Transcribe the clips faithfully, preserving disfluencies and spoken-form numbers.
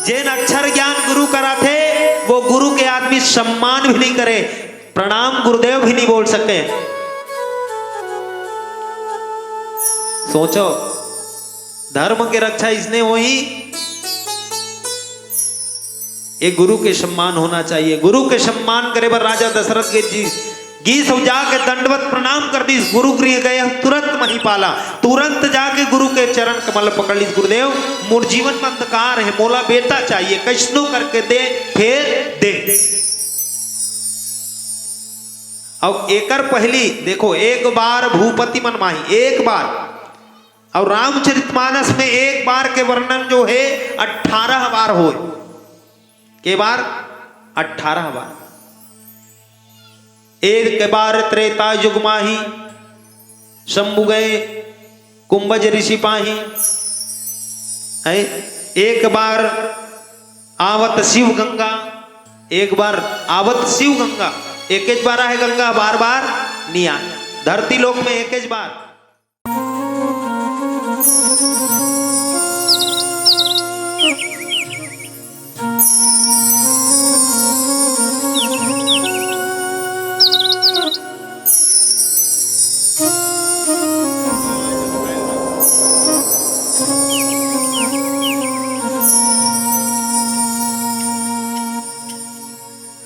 जेन अक्षर ज्ञान गुरु कराथे, वो गुरु के आदमी सम्मान भी नहीं करे, प्रणाम गुरुदेव भी नहीं बोल सके। सोचो, धर्म के रक्षा इसने होही, ये गुरु के सम्मान होना चाहिए। गुरु के सम्मान करे बर राजा दशरथ के जी गीस अउ जाके दंडवत प्रणाम कर दीस। गुरु गृह गए हम तुरंत महिपाला, तुरंत जाके गुरु के चरण कमल पकड़ लीस। गुरुदेव, मोर जीवन में अंधकार है, मोला बेटा चाहिए, कैसनो करके दे, फेर दे। अब एकर पहली देखो, एक बार भूपति मन माही, एक बार। और रामचरितमानस में एक बार के वर्णन जो है, अठारह बार होय। के बार? अठारह बार। एक बार त्रेता युग माही, शंभु गए कुंभज ऋषि पाही। है, एक बार आवत शिव गंगा, एक बार आवत शिव गंगा, एकेच बार आहे गंगा, बार बार निया। धरती लोक में एकेच बार।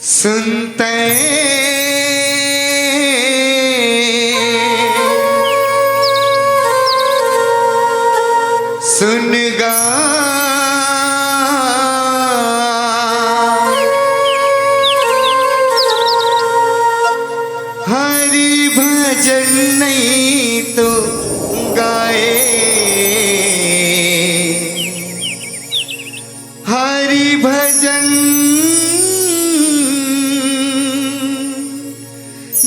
सुनते सुन गा हरि भजन नहीं तो गाए। हरि भजन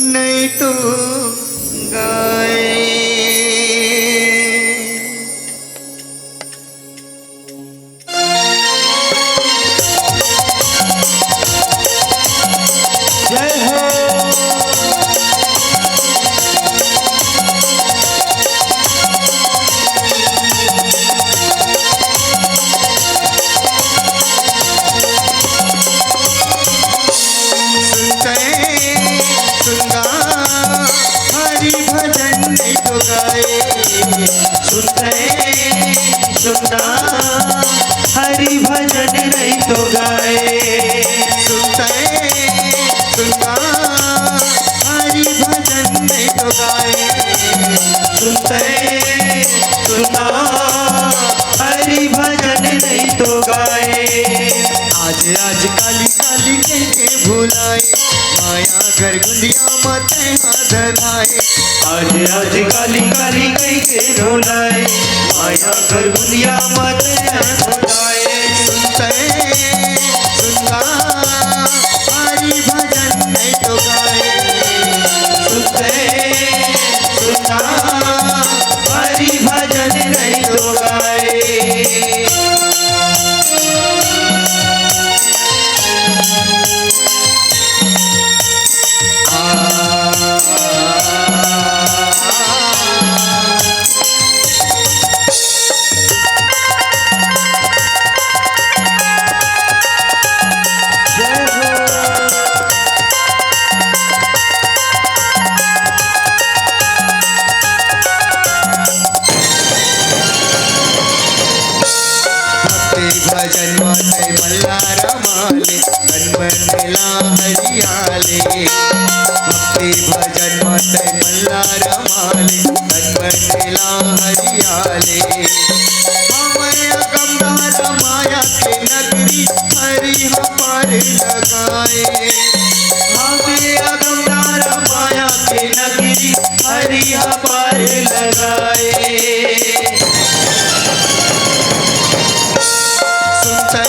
नहीं तो गाए। जय हो। सुनते सुनगा हरि भजन नहीं तो गाए। सुनते सुनगा हरि भजन नहीं तो गाए। सुनते सुनगा हरि भजन नहीं तो गाए। सुनते सुनगा हरि भजन नहीं तो गाए। आज आज काली काली कहिके भुलाए, माया घर गुंदिया म तैं हा धराए। आज आज काली काली कहिके भुलाए, माया घर गुंदिया म तैं हा धराए। सुनते सुनगा हरि भजन नहीं तो गाए। सुनते सुनगा हरि भजन नहीं तो गाए। भक्ति भजन म तैं मन ला रमाले, तन मन ला हरियाले। भक्ति भजन म तैं मन ला रमाले, तन मन ला हरियाले। हमर अगम धारा माया के नगरी, हरि ह पार लगाए। हमर अगम धारा माया के नगरी, हरि ह पार लगाए। सुनते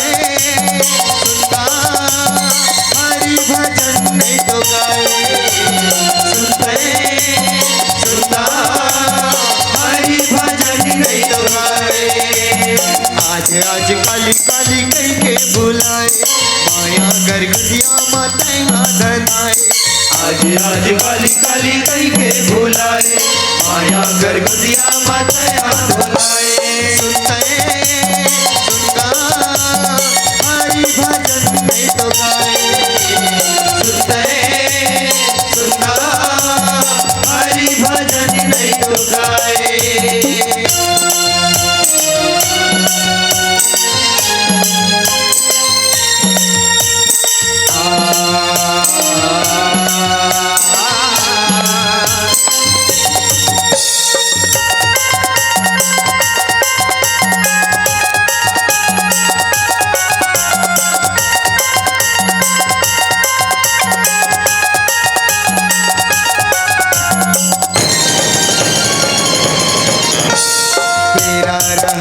सुनगा हरि भजन नहीं तो गाए। सुनते सुनगा हरि भजन नहीं तो गाए। आज आज काली काली कहिके भुलाए, माया घर गुंदिया म तैं हा धराए। आज आज काली काली कहिके भुलाए, माया घर गुंदिया म तैं हा धराए। सुनते सुनगा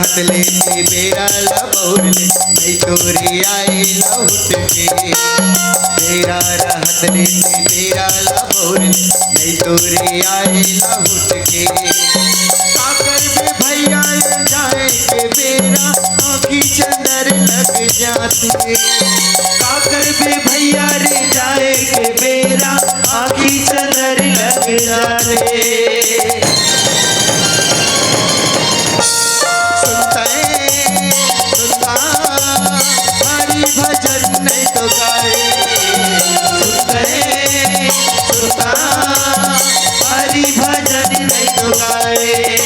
रहत ले ते बेरा ला बउर ले, नइ तो रे आए लहुट के। बेरा रहत ले ते बेरा ला बउर ले, नइ तो रे आए लहुट के। का करबे भइया, ये जाए के बेरा आँखी चंदर लग जाथे। का करबे भइया रे, जाए के बेरा आँखी चंदर लग जाथे। सुनते सुनता हरि भजन नइ तो गाए। सुनते सुनता हरि भजन नइ तो गाए।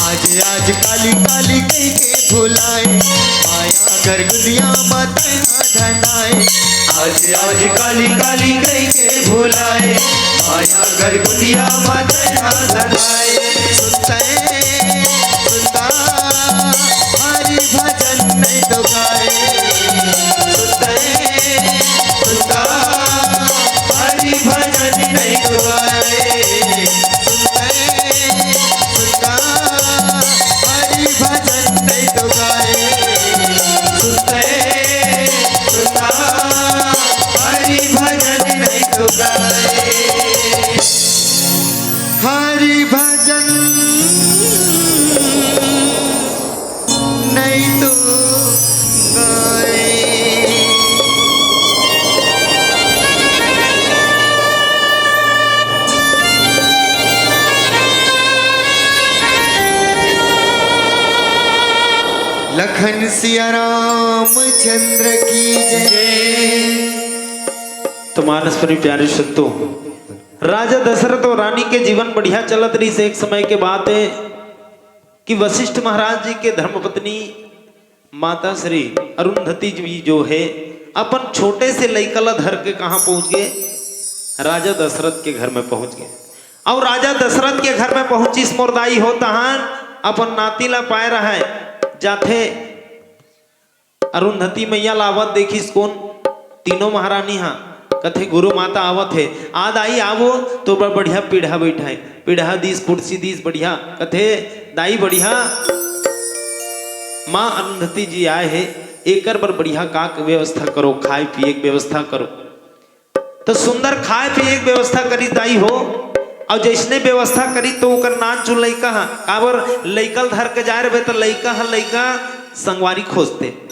आज आज काली काली कहि के भुलाए, माया घर गुदिया म तैं हा धनाए। आज आज काली काली कहि के भुलाए, माया घर गुदिया म तैं हा धनाए। सुनते सुनता हरि भजन नइ तो गाए। सुनते सुनता हरि भजन नइ तो गाए। सुनते सुनता हरि भजन नइ तो गाए। सुनते सुनता हरि भजन नइ तो गाए। हरि भजन नइ तो गाए। लखन सिया रामचंद्र की जय। तो मानस प्रेमी प्यारे संतों, राजा दशरथ और रानी के जीवन बढ़िया चलत रहिस। एक समय के बात है कि वशिष्ठ महाराज जी के धर्मपत्नी माता श्री अरुंधति जी जो है, अपन छोटे से लइका ला धर के कहाँ पहुँच गे? राजा दशरथ के घर में पहुँच गे। अउ राजा दशरथ के घर में पहुँचिस मोर दाई हो, तहान अपन नाती ला पाए रहय। जाथे अरुंधति मैया ला आवत देखिस कोन? तीनों महारानी हा। कथे, "गुरु माता आवत हे।" "आ दाई, आवो।" तो बड़ बढ़िया पीढ़ा बैठाए, पीढ़ा दीस, कुर्सी दीस, बढ़िया। कथे, "दाई बढ़िया, माँ अरुंधति जी आए हे, एकर बर बढ़िया का व्यवस्था करो, खाए पिए के व्यवस्था करो।" तो सुंदर खाए पिए के व्यवस्था करिस दाई हो। अउ जइसने व्यवस्था करिस तो ओकर नानचुन लइका ह, काबर लइका ल धर के जाए रहिबे त लइका ह लइका संगवारी खोजथे।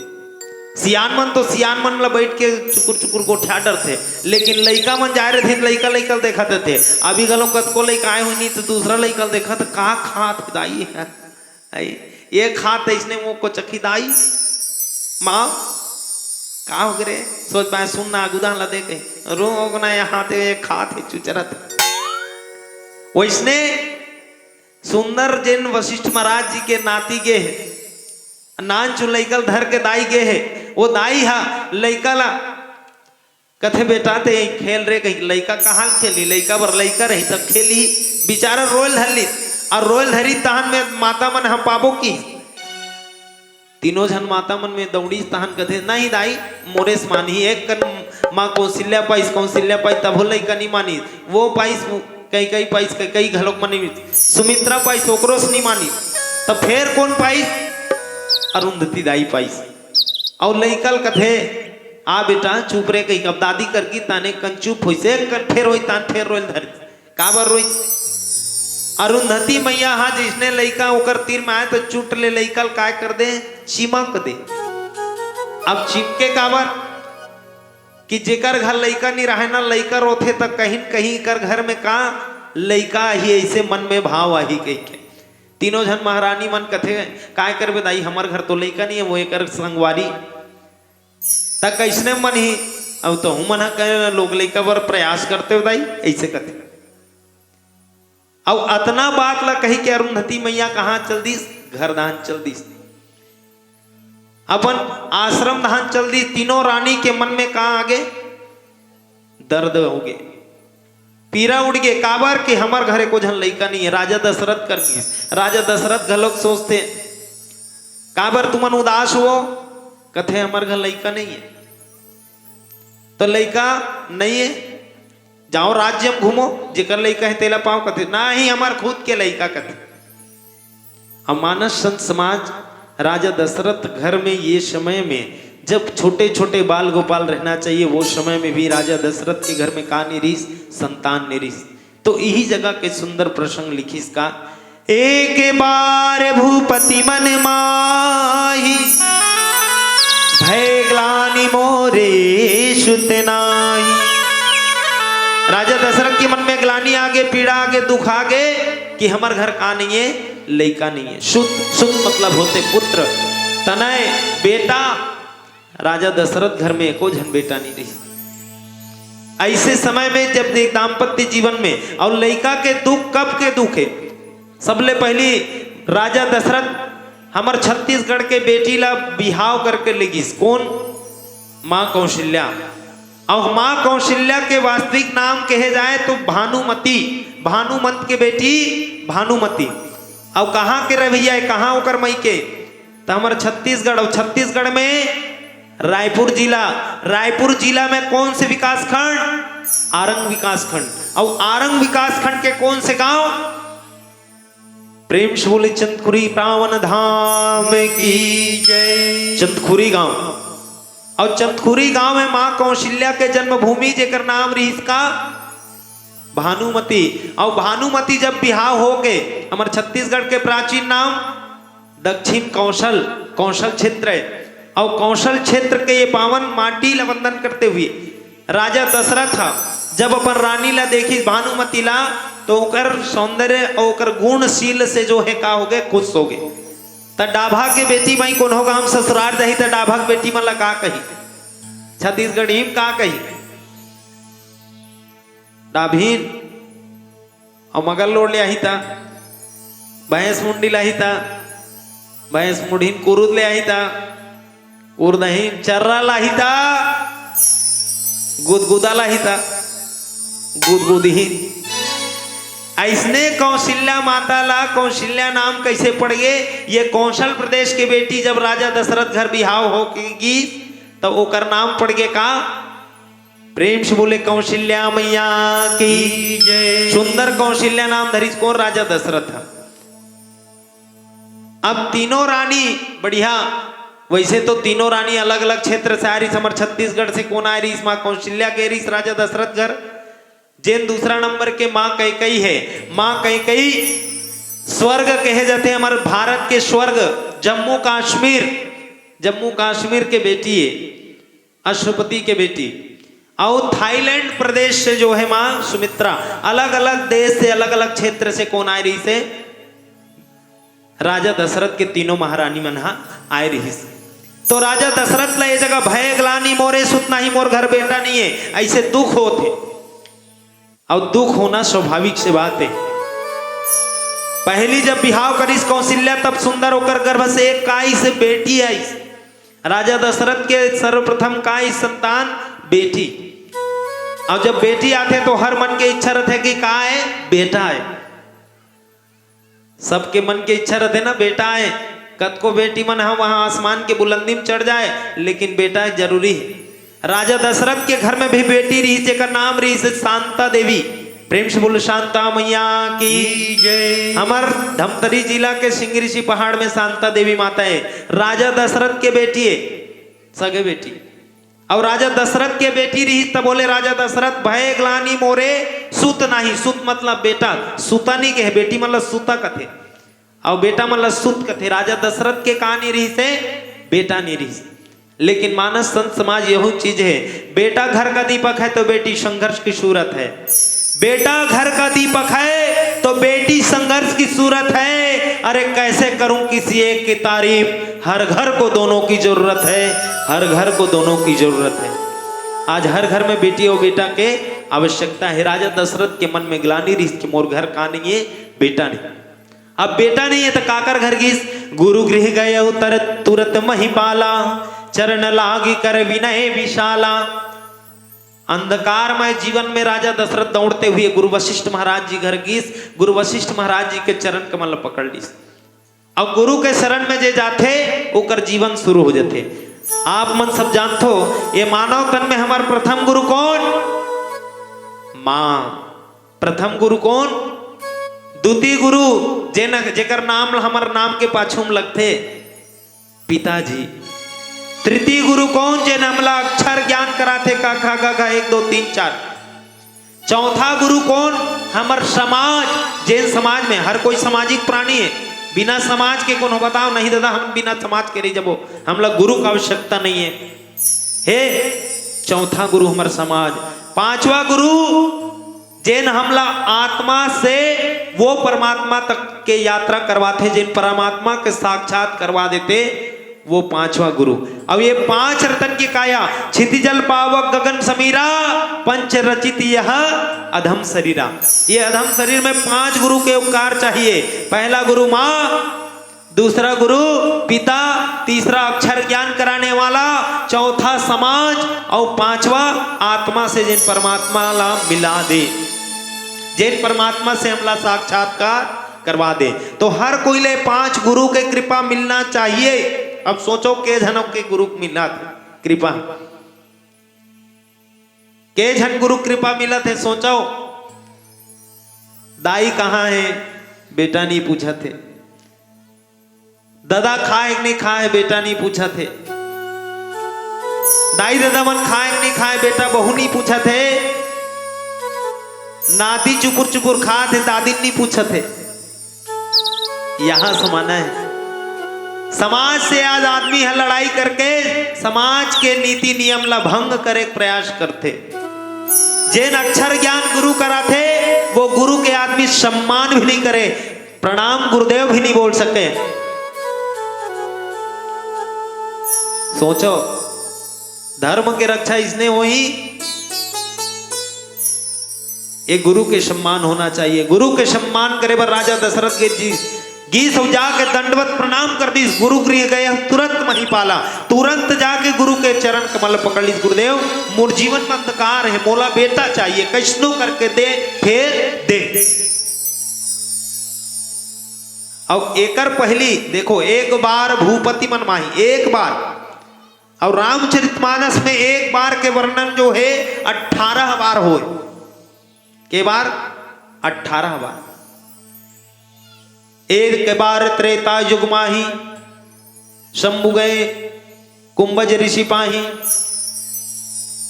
सियान मन तो सियान मन ल बैठ के चुकुर चुकुर गोठिया डरथे, लेकिन लइका मन जाए रहिथे त लइका लइका ल देखत रहिथे। अभी घलो कतको लइका आए होही त दूसरा लइका ल देखत, "का खात हे दाई ह?" आई, ये खात अइसने मुँह को चखी दाई। माँ, का हो गे रे? सोच पाए, सुन ना, गुदान ला दे के। रो ओगना यहाँ ते ये खात हे, चुचरत। वइसने सुंदर जेन वशिष्ठ महाराज जी के नाती गे हे, नानचुन लइका ल धर के दाई गे हे, वो दाई हा लइका ला कथे, "बेटा, ते खेल रे," कही, "लइका कहाँ खेली? लइका बर लइका रही तब खेली।" बिचारा रोयल धर ली, अउ रोयल धरी तहन में माता मन ह पाबो की। तीनों झन माता मन में दौड़ीस तहन कथे, "नहीं दाई, मोरेस मानही।" एक कन माँ कौशल्या पाइस, कौशल्या पाइस, तभो लइका नहीं मानिस। वो पाइस, कई कई पाइस, कई कई घलोक मानिस। सुमित्रा पाइस, ओकरो से नहीं मानिस। तब फेर कोन पाइस? अरुंधति दाई पाइस। अउ लइका ल कथे, "आ बेटा, चुप रे," कहिके। अब दादी करकी ताने कन चुप होइस, एक कन फेर होइस, तान फेर रोयल धरिस। काबर रोइस? अरुंधति मैया हा जइसने लइका ओकर तीर में आए, त चुट ले लइका ल काय कर दे? चिमक दे। अब चिमके काबर? कि जेकर घर लइका नी रहय ना, लइका रोथे, त कहीं न कहीं एकर घर में का लइका आही, अइसे मन में भाव आही कहिके। तीनों झन महारानी मन कथे, "काय करबे दाई, हमर घर तो लइका नहीं है, वो एकर संगवारी।" त कइसने मन ही, अब तो हमन ह कहे, "लोग लइका बर प्रयास करते हो दाई," अइसे कथे। अउ अतना बात ला कही के अरुंधति मैया कहाँ चल दिस? घर दान चल दिस, अपन आश्रम धाम चल दिस। तीनों रानी के मन में का आगे? दर्द होगे, पीरा उठ गे। काबर के हमर घर एको झन लइका नहीं है। राजा दशरथ कर दिस। राजा दशरथ घलोक सोचते, "काबर तुमन उदास हो?" कथे, "हमर घर लइका नहीं है।" तो लइका नहीं है, जाओ राज्य में घूमो, जेकर लइका है तेला पाओ। कथे, "नहीं, हमर खुद के लइका," कथे। अब मानस संत समाज राजा दशरथ घर में ये समय में, जब छोटे छोटे बाल गोपाल रहना चाहिए, वो समय में भी राजा दशरथ के घर में का नहीं रहिस? संतान नहीं रहिस। तो यही जगह के सुंदर प्रसंग लिखिस का, एक बार भूपति मन माही, भय ग्लानि मोरे सुत नाही। राजा दशरथ के मन में ग्लानि आगे, पीड़ा आगे, दुख आगे कि हमर घर का नहीं है, लइका नहीं है। सुत, सुत मतलब होते पुत्र, तनय बेटा। राजा दशरथ घर में एको झन बेटा नहीं रहिस। ऐसे समय में जब देख दाम्पत्य जीवन में और लइका के दुख, कब के दुख है, सबले पहली राजा दशरथ हमर छत्तीसगढ़ के बेटी ला बिहाव करके ले गिस। कौन? माँ कौशल्या। और माँ कौशल्या के वास्तविक नाम कहे जाए तो भानुमति, भानुमंत के बेटी भानुमति। और कहाँ के रहे भैया, कहाँ ओकर मई के? तो हमर छत्तीसगढ़, और छत्तीसगढ़ में रायपुर जिला, रायपुर जिला में कौन से विकासखंड? आरंग विकासखंड। और आरंग विकासखंड के कौन से गांव? प्रेम से बोले, चंदखुरी पावन धाम की जय। चंदखुरी गांव। और चंदखुरी गांव में माँ कौशल्या के जन्मभूमि, जेकर नाम रहिस का? भानुमति। और भानुमति जब बिहाव होके, हमर छत्तीसगढ़ के प्राचीन नाम दक्षिण कौशल, कौशल क्षेत्र है। और कौशल क्षेत्र के ये पावन माटी ला वंदन करते हुए राजा दशरथ ह जब अपन रानी ला देखिस भानुमति ला, तो ओकर सौंदर्य और ओकर गुणशील से जो है का हो गए, खुश हो गए। त डाभा के बेटी मई कोनो गांव ससुरार जाही त डाभा के बेटी मन ला का कही, छत्तीसगढ़ी में का कही? डाभिन। और मगर लोड ले आही ता, भैंस मुंडी लाही ता, भैंस मुंडीन कुरुद ले आही ता, उर्दहीन चर्रा लाही ता, गुदगुदा लाही ता, गुदगुदहीन। ऐसने कौशल्या माता ला कौशल्या नाम कैसे पड़ गे? ये कौशल प्रदेश के बेटी जब राजा दशरथ घर बिहाव हो के गिस, तो ओकर नाम पड़ गे का? प्रेम से बोले कौशल्या मैया की जय। सुंदर कौशल्या नाम धरिस कोन? राजा दशरथ ह। अब तीनों रानी बढ़िया, वैसे तो तीनों रानी अलग-अलग क्षेत्र से आ रहिस, हमर छत्तीसगढ़ से कोन आ रहिस? माँ कौशल्या के रहिस राजा दशरथ घर। जेन दूसरा नंबर के माँ कैकई है, माँ कैकई स्वर्ग कहे जाथे, हमर भारत के स्वर्ग, जम्मू कश्मीर, जम्मू कश्मीर के बेटी है। अश्वपति के बेटी। अउ थाईलैंड प्रदेश से जो है माँ सुमित्रा, अलग-अलग देश से, अलग-अलग क्षेत्र से कोन आए रहिस हे? राजा दशरथ के तीनों महारानी मन हा आए रहिस। तो राजा दशरथ ला ये जगह भय ग्लानि मोरे सुत नाही, मोर घर बेटा नहीं है, ऐसे दुख होत हे। अउ दुख होना स्वाभाविक से बात है। पहली जब बिहाव करिस कौशल्या, तब सुंदर ओकर गर्भ से एक का आइस? बेटी आइस। राजा दशरथ के सर्वप्रथम का आइस संतान? बेटी। अउ जब बेटी आथे तो हर मन के इच्छा रथे कि का आए? बेटा आए। सबके मन के इच्छा रथे ना, बेटा आए। कतको बेटी मन ह वहां आसमान के बुलंदी में चढ़ जाए, लेकिन बेटा जरूरी है। राजा दशरथ के घर में भी बेटी रहिस, जेकर नाम रहिस शांता देवी। प्रेम से बोलो, शांता मैया की। की जय। हमर धमतरी जिला के सिंगरीसी पहाड़ में शांता देवी माता है, राजा दशरथ के बेटी है, सगे बेटी। अउ राजा दशरथ के बेटी रहिस, त बोले राजा दशरथ, "भय ग्लानि मोरे सुत नाही।" सुत मतलब बेटा, सुता नहीं कहे, बेटी मतलब सुता कथे। अउ बेटा मन ल सुत कथे। राजा दशरथ के का नहीं रहिस हे? बेटा नहीं रहिस। लेकिन मानस संत समाज यहू चीज है, बेटा घर का दीपक है तो बेटी संघर्ष की सूरत है। बेटा घर का दीपक है तो बेटी संघर्ष की सूरत है। अरे कैसे करूं किसी एक की तारीफ, हर घर को दोनों की जरूरत है, हर घर को दोनों की जरूरत है। आज हर घर में बेटी और बेटा के आवश्यकता है। राजा दशरथ के मन में ग्लानि रहिस कि मोर घर का नहीं है, बेटा नहीं। अब बेटा नहीं है तो काकर घर गिस? गुरु गृह गए उतर तुरत महिपाला, चरण लागी कर विनय विशाला। अंधकारमय जीवन में राजा दशरथ दौड़ते हुए गुरु वशिष्ठ महाराज जी घर गिस। गुरु वशिष्ठ महाराज जी के चरण कमल पकड़ लिस। अब गुरु के शरण में जे जाथे, ओकर जीवन शुरू हो जाथे। आप मन सब जानथो, ये मानव तन में हमर प्रथम गुरु कौन? माँ। प्रथम गुरु कौन? द्वितीय गुरु, जेन, जेकर नाम हमर नाम के पाछू में लगथे। पिताजी। तृतीय गुरु कोन, जेन हमला अक्षर ज्ञान कराथे, क ख ग घ, एक दो तीन चार। चौथा गुरु कोन? हमर समाज, जेन समाज में हर कोई सामाजिक प्राणी हे। बिना समाज के कोनो बताओ, नहीं दादा, हम बिना समाज के रहि जबो, हमला गुरु का आवश्यकता नहीं हे। हे, चौथा गुरु हमर समाज। पांचवा गुरु, जेन हमला आत्मा से वो परमात्मा तक के यात्रा करवाथे, जेन परमात्मा के साक्षात करवा देथे, वो पांचवा गुरु। अब ये पांच रतन के काया, क्षिति जल पावक गगन समीरा, पंच रचित यह अधम शरीरा। ये अधम शरीर में पांच गुरु के उपकार चाहिए। पहला गुरु माँ, दूसरा गुरु पिता, तीसरा अक्षर ज्ञान कराने वाला, चौथा समाज और पांचवा आत्मा से, जेन परमात्मा ला मिला दे, जेन परमात्मा से हमला साक्षात्कार करवा दे। तो हर कोई ले पांच गुरु के कृपा मिलना चाहिए। अब सोचो, के झन के गुरु मिला कृपा, के झन गुरु कृपा मिलत हे, सोचो। दाई कहाँ हे, बेटा नहीं पूछत हे। ददा खाए के नहीं खाए, बेटा नहीं पूछत हे। दाई ददा मन खाए के नहीं खाए, बेटा बहू नहीं पूछत हे। नाती चुपुर चुपुर खात हे, दादी नहीं पूछत हे। यहाँ समाना है। समाज से आज आदमी ह लड़ाई करके समाज के नीति नियम ला भंग करे के प्रयास करथे। जेन अक्षर ज्ञान गुरु कराथे, वो गुरु के आदमी सम्मान भी नहीं करे, प्रणाम गुरुदेव भी नहीं बोल सके। सोचो, धर्म के रक्षा इसने होही। ये गुरु के सम्मान होना चाहिए। गुरु के सम्मान करे बर राजा दशरथ के जी गीस अउ जाके दंडवत प्रणाम कर दीस। गुरु गृह गए हम तुरंत महीपाला, तुरंत जाके गुरु के चरण कमल पकड़ लीस। गुरुदेव, मोर जीवन में अंधकार है, मोला बेटा चाहिए, कैसनो करके दे, फेर दे। अउ एकर पहली देखो, एक बार भूपति मन माही, एक बार। अउ रामचरितमानस में एक बार के वर्णन जो है, अठारह बार होय। के बार? अठारह बार। एक बार त्रेता युग माही, शंभु गए कुंभज ऋषि पाही।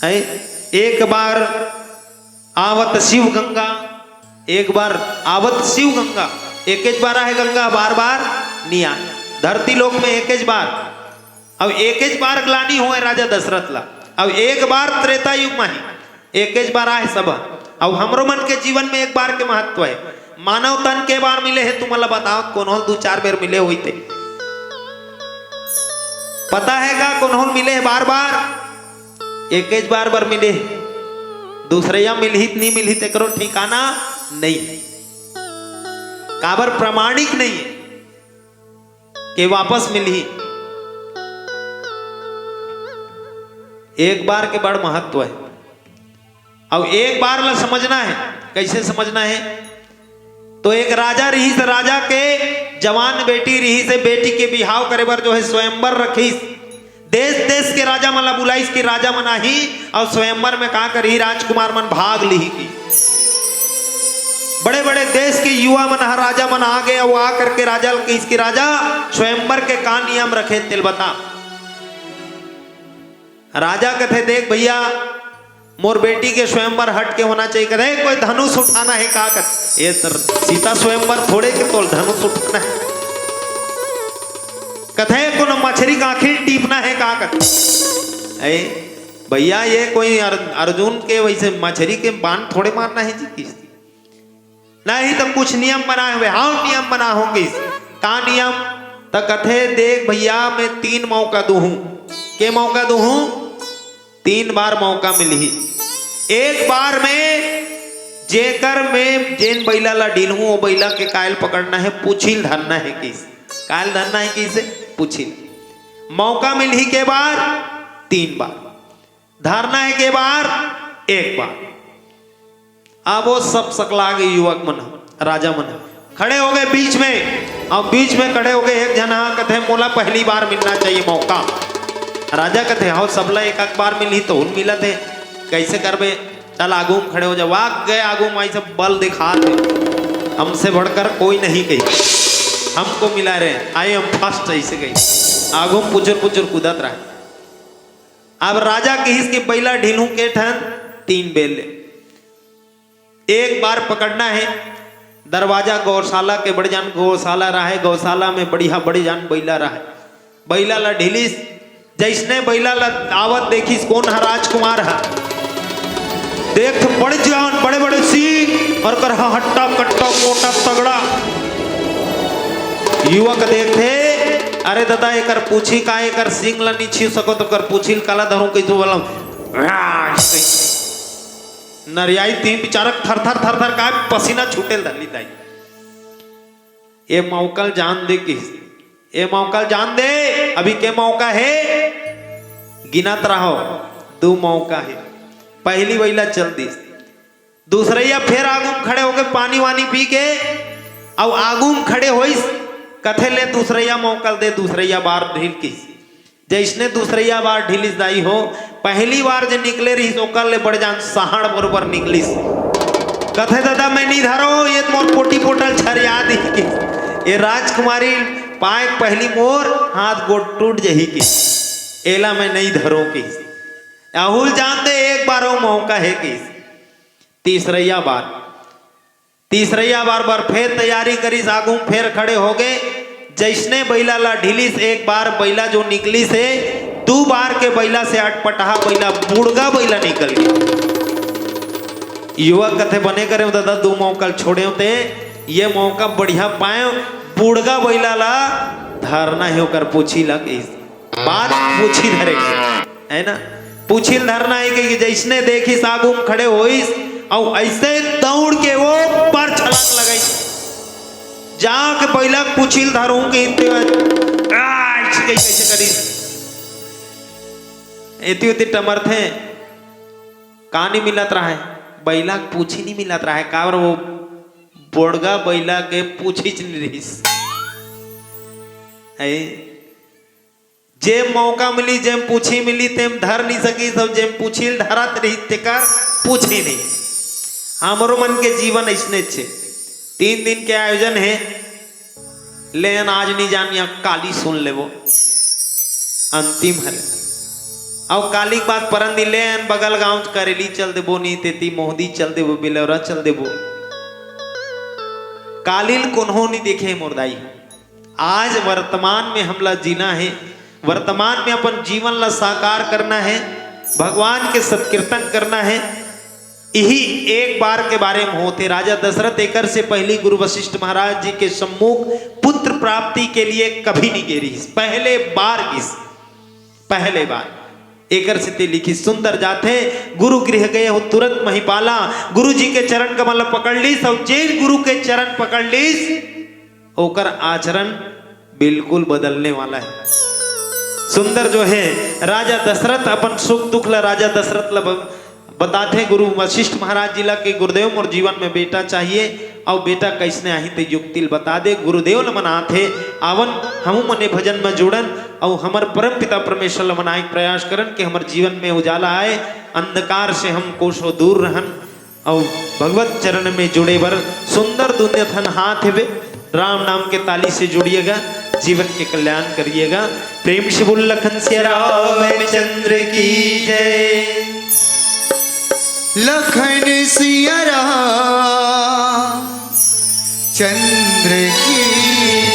है, एक बार आवत शिव गंगा, एक बार आवत शिव गंगा, एकेच बार आहे गंगा, बार बार निया। धरती लोक में एकेच बार, अब एकेच बार ग्लानी होए राजा दशरथ ला। अब एक बार त्रेता युग माही, एकेच बार आहे सब। अब हमरो मन के जीवन में एक बार के महत्व है। मानव तन के बार मिले हे, तुमन ला बताओ, कोनो दू चार बेर मिले होई ते। पता है का, कोनो मिले हे बार बार? एकेच बार बर मिले हे। दूसरइया मिलही त नहीं मिलही, तेकरो ठिकाना नहीं। काबर? प्रमाणिक नहीं है के वापस मिलही। एक बार के बड़ महत्व है। अब एक बार ला समझना है। कैसे समझना है? तो एक राजा रहिस, राजा के जवान बेटी रहिस, बेटी के बिहाव करे बर जो है स्वयंवर रखिस। देश देश के राजा मन ला बुलाइस कि राजा मन आही अउ स्वयंवर में का करही, राजकुमार मन भाग लिही कि। बड़े बड़े देश के युवा मन ह, राजा मन आ गे अउ आ करके राजा ल कहिस कि राजा, स्वयंवर के का नियम रखे, तेल बता। राजा कथे, देख भैया, मोर बेटी के स्वयंवर हट के होना चाहिए। कथे, कोई धनुष उठाना है का? कथे, ये तर सीता स्वयंवर थोड़े के तोल धनुष उठाना है। कथे, कोनो मछरी का आँखी टीपना है का? कथे, ए भैया, ये कोई अर-, अर्जुन के वैसे मछरी के बाण थोड़े मारना है जी किस। नहीं तो कुछ नियम बनाए हुए, हाँ नियम बना होंगे। का नियम? त कथे, देख भैया, मैं तीन मौका दूहूं। के मौका दूहूं? तीन बार मौका मिलही। एक बार में जेकर में जेन बइला ला डीलहूं, वो बइला के कायल पकड़ना है, पूछिल धरना है किस। कायल धरना है किस? पूछिल। मौका मिलही के बार? तीन बार। धरना है के बार? एक बार। अब वो सब सकला गे युवक मन, राजा मन खड़े हो गए बीच में। अब बीच में खड़े हो गए, एक झन हा कथे, मोला पहली बार मिलना चाहिए मौका। राजा कथे, हव, सबला एक एक बार मिलही तो उन मिलत है, कैसे करबे? चल आगू में खड़े हो जा। वाक गए आगू में, सब बल दिखा दे, हमसे बढ़कर कोई नहीं कही। हमको मिला रे, आई एम फर्स्ट, ऐसे कही। आगू म पुचुर पुचुर कूदत रहा। अब राजा किहिस कि बइला ढिलहूं के ठन, तीन बेर ले। एक बार पकड़ना है, दरवाजा गौशाला के बड़े जान गौशाला रहा है, गौशाला में बढ़िया बड़े जान बइला रहा है। बइला ला ढिलिस, जैसने बइला ला आवत देखिस, कोन ह? राजकुमार ह। देख बड़े जान, बड़े बड़े सींग अउ कर ह हट्टा कट्टा मोटा तगड़ा। युवक देखथे, अरे ददा, एकर पूछी का, एकर सींग ला नी छीव सको त कर पूछी ल काला धरूं कहिथे बोला। नरियाई तीन बिचारक थर थर थर थर का पसीना छूटे ल धर ली दाई। ए मौका ल जान दे किहिस, ए मौका ल जान दे, अभी के मौका हे, गिनत रहो, दू मौका हे। पहली बइला चल दिस, दूसरइया फेर आगू म खड़े होके पानी वानी पी के, अउ आगू म खड़े होइस, कथे ले दूसरइया मौका ल दे, दूसरइया बार ढील किहिस। जइसने दूसरइया बार ढिलिस दाई हो, पहली बार जे निकले रहिस ओकर ले बड़े जान सहाड़ बरोबर निकलिस। कथे ददा मैं नी धरो, ये मोर पोटी पोटल छरिया दिही के। ये राजकुमारी पाए पहली मोर हाथ गोड़ टूट जही के। एला मैं नी धरो के। अहू ल जान दे एक बार अउ मौका हे के। तीसरइया बार तीसरइया बार बर फेर तैयारी करिस, आगू म फेर खड़े होगे। जइसने बइला ला ढिलिस, एक बार बइला जो निकलिस हे, दू बार के बइला से अटपटहा बइला, बुड़गा बइला निकल गे। युवक कथे, बने करेंव ददा, दू मौका ल छोड़ेंव ते, ये मौका बढ़िया पाएंव, बुड़गा बइला ला धरना हे ओकर पूछी ला कहिस। बात पूछी धरे के, है ना? पूछी ल धरना हे कि जइसने देखिस आगू म खड़े होइस, अउ अइसे दउड़ के ओ पार छलांग लगाइस। जाके बइला के पूछी ल धरूं कहिथे, आ, अइसे कइसे करिस। एती ओती टमरथे, का नी मिलत रहा हे? बइला के पूछी नी मिलत रहा हे, काबर ओ बोड़गा बइला के पूछीच नी रहिस। है? जेम मौका मिली, जेम पूछी मिली, तेम धर नी सकिस, अउ जेम पूछी ल धरत रहिस, तेकर पूछी नी। हमरो मन के जीवन अइसनेच हे। तीन दिन के आयोजन हे, लेन आज नी जानिया, काली सुन लेबो, अंतिम हरे। अउ काली के बाद परन दिन लेन बगल गांव करेली चल देबो, नी तेती मोहदी चल देबो, बिलौरा चल देबो। काली ल कोन्हो नी देखे मोर दाई। आज वर्तमान में हमला जीना हे, वर्तमान में अपन जीवन ला साकार करना हे, भगवान के सत्कीर्तन करना हे। इही एक बार के बारे में होथे। राजा दशरथ एकर से पहली गुरु वशिष्ठ महाराज जी के सम्मुख पुत्र प्राप्ति के लिए कभी नहीं गे रहिस, पहले बार गिस, पहले बार। एकर सेती लिखिस, सुंदर जाथे गुरु गृह गए हो तुरंत महिपाला। गुरु जी के चरण कमल पकड़ लीस, अउ जेन गुरु के चरण पकड़ लीस, ओकर आचरण बिल्कुल बदलने वाला है। सुंदर जो है, राजा दशरथ अपन सुख दुख ला राजा दशरथ ला ब-, बताथे गुरु वशिष्ठ महाराज जी ला कि गुरुदेव, मोर जीवन में बेटा चाहिए, अउ बेटा कइसने आही ते युक्ति ल बता दे। गुरुदेव ल मनाथे, आवन हमू मने भजन में जुड़न, अउ हमर परम पिता परमेश्वर ल मनाए के प्रयास करन कि हमर जीवन में उजाला आए, अंधकार से हम कोसों दूर रहन। अउ भगवत चरण में जुड़े बर सुंदर दुन्य ठन हाथ हेबे। राम नाम के ताली से जुड़िएगा, जीवन के कल्याण करिएगा। प्रेम से बोल लखन सिया रामचंद्र की जय। लखन सिया राम चंद्र की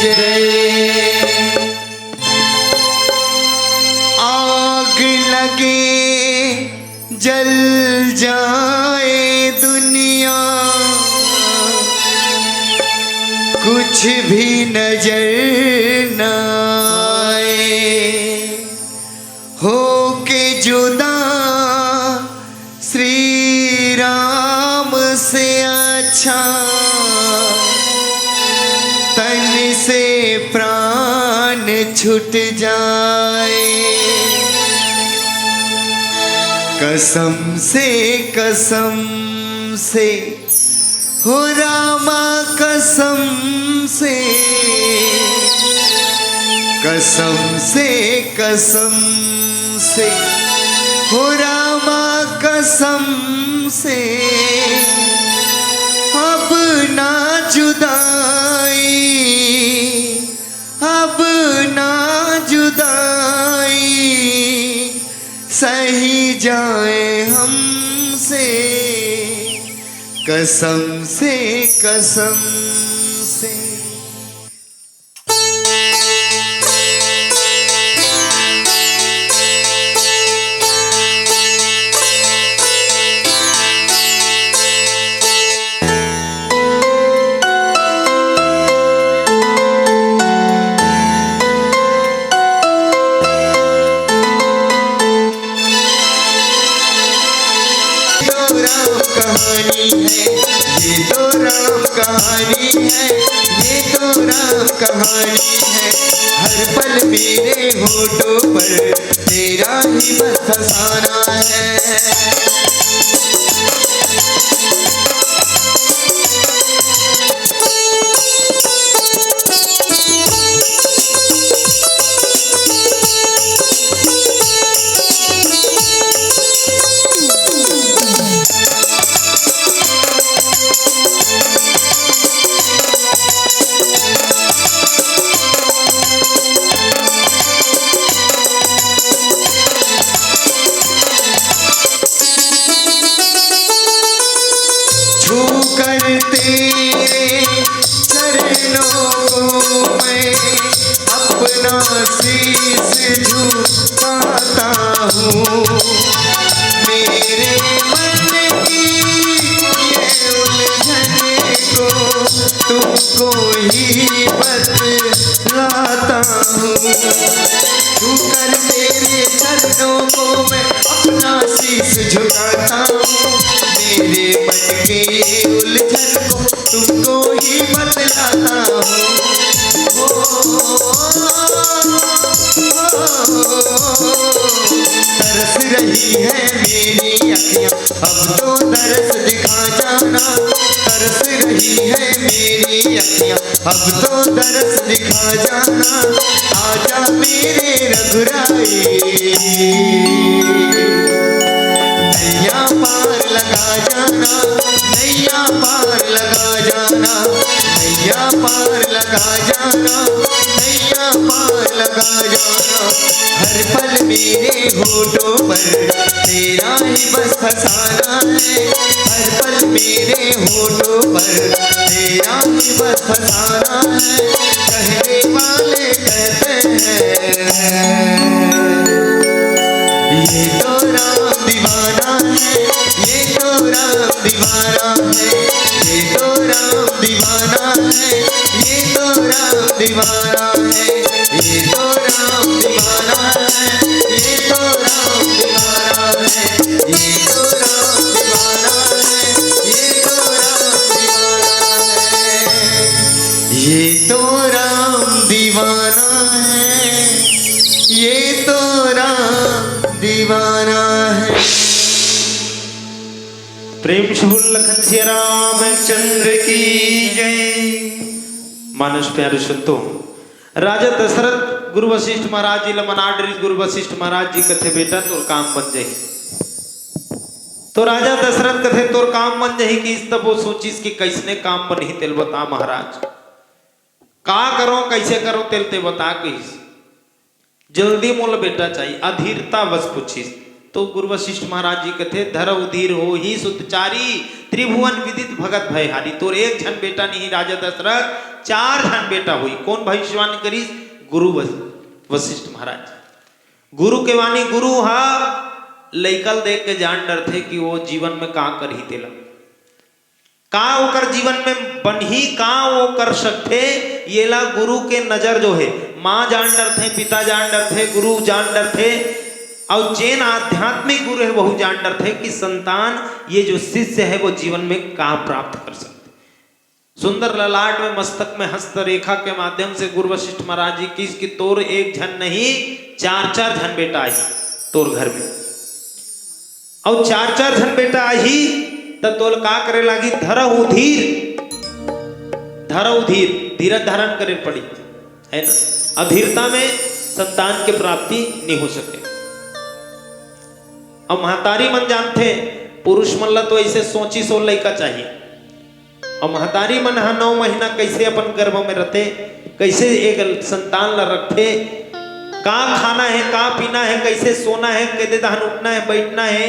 जय। आग लगे जल जाए दुनिया, कुछ भी नजर न आए। होके जुदा श्री राम से अच्छा, तन से प्राण छूट जाए। कसम से, कसम से, हो रामा कसम से, कसम से, कसम से, हो रामा कसम से, अब ना जुदाई। जाए हमसे, कसम से, कसम से। ये तो राम कहानी है, ये तो राम कहानी है, ये तो राम कहानी है। हर पल मेरे होठों पर तेरा ही बस फसाना है। छू कर तेरे चरणों को मैं अपना शीश झुकाता हूँ। मेरे मन की ये उलझन को तुमको ही बतलाता हूँ। छू कर तेरे चरणों को मैं अपना शीश झुकाता हूँ। मेरे मन के उलझन को तुमको ही बतलाता हूँ। ओ, ओ, ओ, तरस रही है मेरी अखियाँ, अब तो दरस दिखा जाना। तरस रही है मेरी अखियाँ, अब तो दरस दिखा जाना। आजा मेरे रघुराई, नैया पार लगा जाना, नैया पार लगा जाना, नैया पार लगा जाना, नैया पार लगा जाना। हर पल मेरे होठों पर तेरा ही बस फसाना है, हर पल मेरे होठों पर तेरा ही बस फसाना है। कहने वाले कहते हैं, ये तो राम दीवाना है, ये तो राम दीवाना है, ये तो राम दीवाना है, ये तो राम दीवाना है, ये तो राम दीवाना है, ये तो राम दीवाना है, ये तो राम दीवाना है, ये तो राम दीवाना है, ये तो राम दीवाना है, ये तो राम दीवाना है। प्रेम से बोल लखन सिया रामचंद्र की जय। मानस प्यारे संतो, राजा दशरथ गुरु वशिष्ठ महाराज जी ल मना डरिस। गुरु वशिष्ठ महाराज जी कथे, "बेटा, तोर काम बन जाही।" तो राजा दशरथ कथे, "तोर काम बन जाही," किहिस। तब वो सोचिस कि कइसने काम बनही, तेल बता महाराज, का करो, कइसे करो, तेल ते बता, किहिस। जल्दी मोला बेटा चाहिए, अधीरता वश पूछिस। तो गुरु वशिष्ठ महाराज जी कथे, "धरहु धीर होही सुत चारी, त्रिभुवन विदित भगत भय हारी।" तोर एक झन बेटा नहीं राजा दशरथ, चार झन बेटा होही। कोन भविष्यवाणी करिस? गुरु वस-, वशिष्ठ महाराज। गुरु के वाणी, गुरु हा लइका ल देख के जान डरथे कि वो जीवन में का करही तेला। का ओकर जीवन में बनही, का वो कर सकथे, येला गुरु के नजर जो हे, माँ जान डरथे, पिता जान डरथे, गुरु जान डरथे, अउ जेन आध्यात्मिक गुरु हे, वहू जान डरथे कि संतान, ये जो शिष्य हे, वो जीवन में का प्राप्त कर सकथे। सुंदर ललाट में, मस्तक में हस्तरेखा के माध्यम से गुरु वशिष्ठ महाराज जी किहिस कि तोर एक झन नहीं, चार चार झन बेटा आही तोर घर में। अउ चार चार झन बेटा आही, त तोल का करे लागी? धरहु धीर, धरहु धीर, धीरज धारण करे पड़ी, है ना? अधीरता में संतान के प्राप्ति नहीं हो सके। अउ महतारी मन जानथे, पुरुष मन ला तो ऐसे सोची सो लइका चाहिए। अउ महतारी मन ह नौ महीना कइसे अपन गर्भ में रथे, कइसे एक संतान ला रखथे, का खाना हे, का पीना हे, कइसे सोना हे, कते दहन उठना हे, बइठना हे,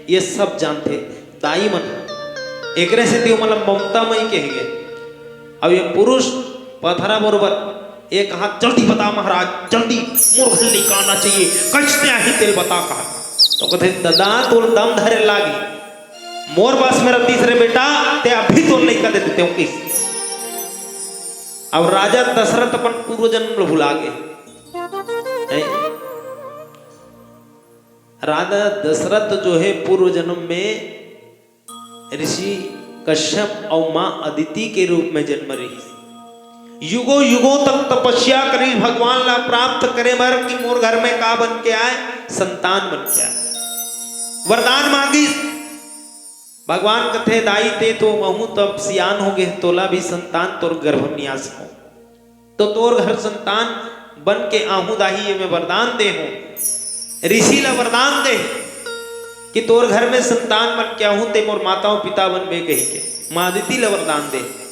ये सब जानथे दाई मन। एकरे सेती ओमन ला ममता मई कहे गे। अब ये पुरुष पथरा बरोबर, एक हाथ, "जल्दी बता महाराज, जल्दी, मोर घर लेके आना चाहिए, कइसे आही तेला बता," कहा। तो कथे, "ददा, तोर दम धरे लागी, मोर बस में रतिस रे बेटा, ते अभी तोर लइका दे देते हो किस।" अब राजा दशरथ अपन पूर्व जन्म ल भुला गे। नहीं? राजा दशरथ जो है पूर्व जन्म में ऋषि कश्यप अउ माँ अदिति के रूप में जन्म रहिस। युगों युगों तक तपस्या करिस भगवान ला प्राप्त करे बर कि मोर घर में का बन के आए, संतान बन के आए। वरदान मांगिस। भगवान कथे, "दाई, ते तो महू तब सियान हो गे, तोला भी संतान तोर गर्भ में आ सको।" तो तोर घर संतान बन के आहूं दाई, ये मैं वरदान दे हूं, ऋषि ला वरदान दे कि तोर घर में संतान बन के आहूं, ते मोर माता अउ पिता बनबे कहि के माँ अदिति ला वरदान दे।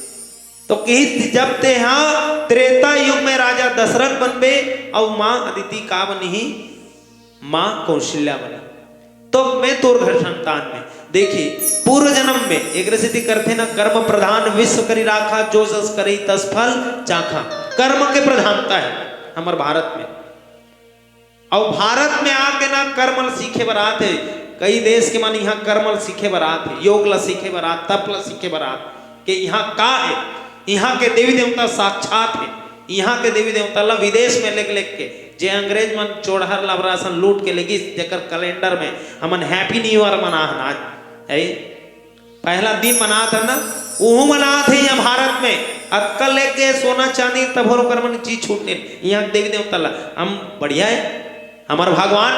तो किहिस, "जब तेहा त्रेता युग में राजा दशरथ बनबे अउ माँ अदिति का बनही, माँ कौशल्या बनी, तो मैं तोर घर संतान में।" देखिए, पूर्व जन्म में एकरे सेती करथे ना, "कर्म प्रधान विश्व करि राखा, जो जस करई तस फल चाखा।" कर्म के प्रधानता है हमर भारत में। अउ भारत में आके ना कर्म ल सीखे बर आथे। कई देश के मन इहाँ कर्म ल सीखे बर आथे, योग ल सीखे बर आथे, तप ल सीखे बर आथे, कि इहाँ का है, इहाँ के देवी देवता साक्षात है। इहाँ के देवी देवता ला विदेश में लेग लेग के, जे अंग्रेज मन चोरहर लबरा असन लूट के लेगिस, जेकर कैलेंडर में हमन Happy New Year मनाहन आज, है, पहला दिन मनात हन ना, उहू मनात हे इहाँ भारत में। अतका लेग गे सोना चांदी, तभो ओकर मन चीज छूट नहीं। इहाँ के देवी देवता ला हम बढ़िया है, हमर भगवान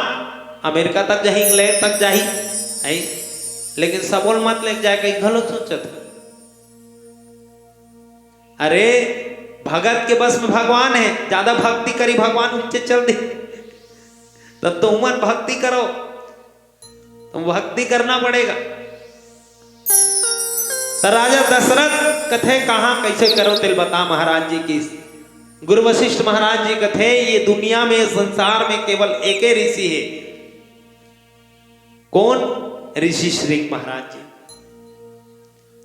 अमेरिका तक जाही, इंग्लैंड तक जाही, है, लेकिन सबो ल मत लेग जाए, कहीं घलो सोचत हे। अरे, भगत के बस में भगवान है, ज्यादा भक्ति करी भगवान उच्चे चल दे। तब तो उमन भक्ति करो, तो भक्ति करना पड़ेगा। तो राजा दशरथ कथे, "कहाँ कइसे करो तेला बता महाराज जी।" किहिस गुरु वशिष्ठ महाराज जी कथे, "ये दुनिया में, संसार में केवल एके ऋषि हे।" कौन? ऋषि श्रृंग महाराज जी।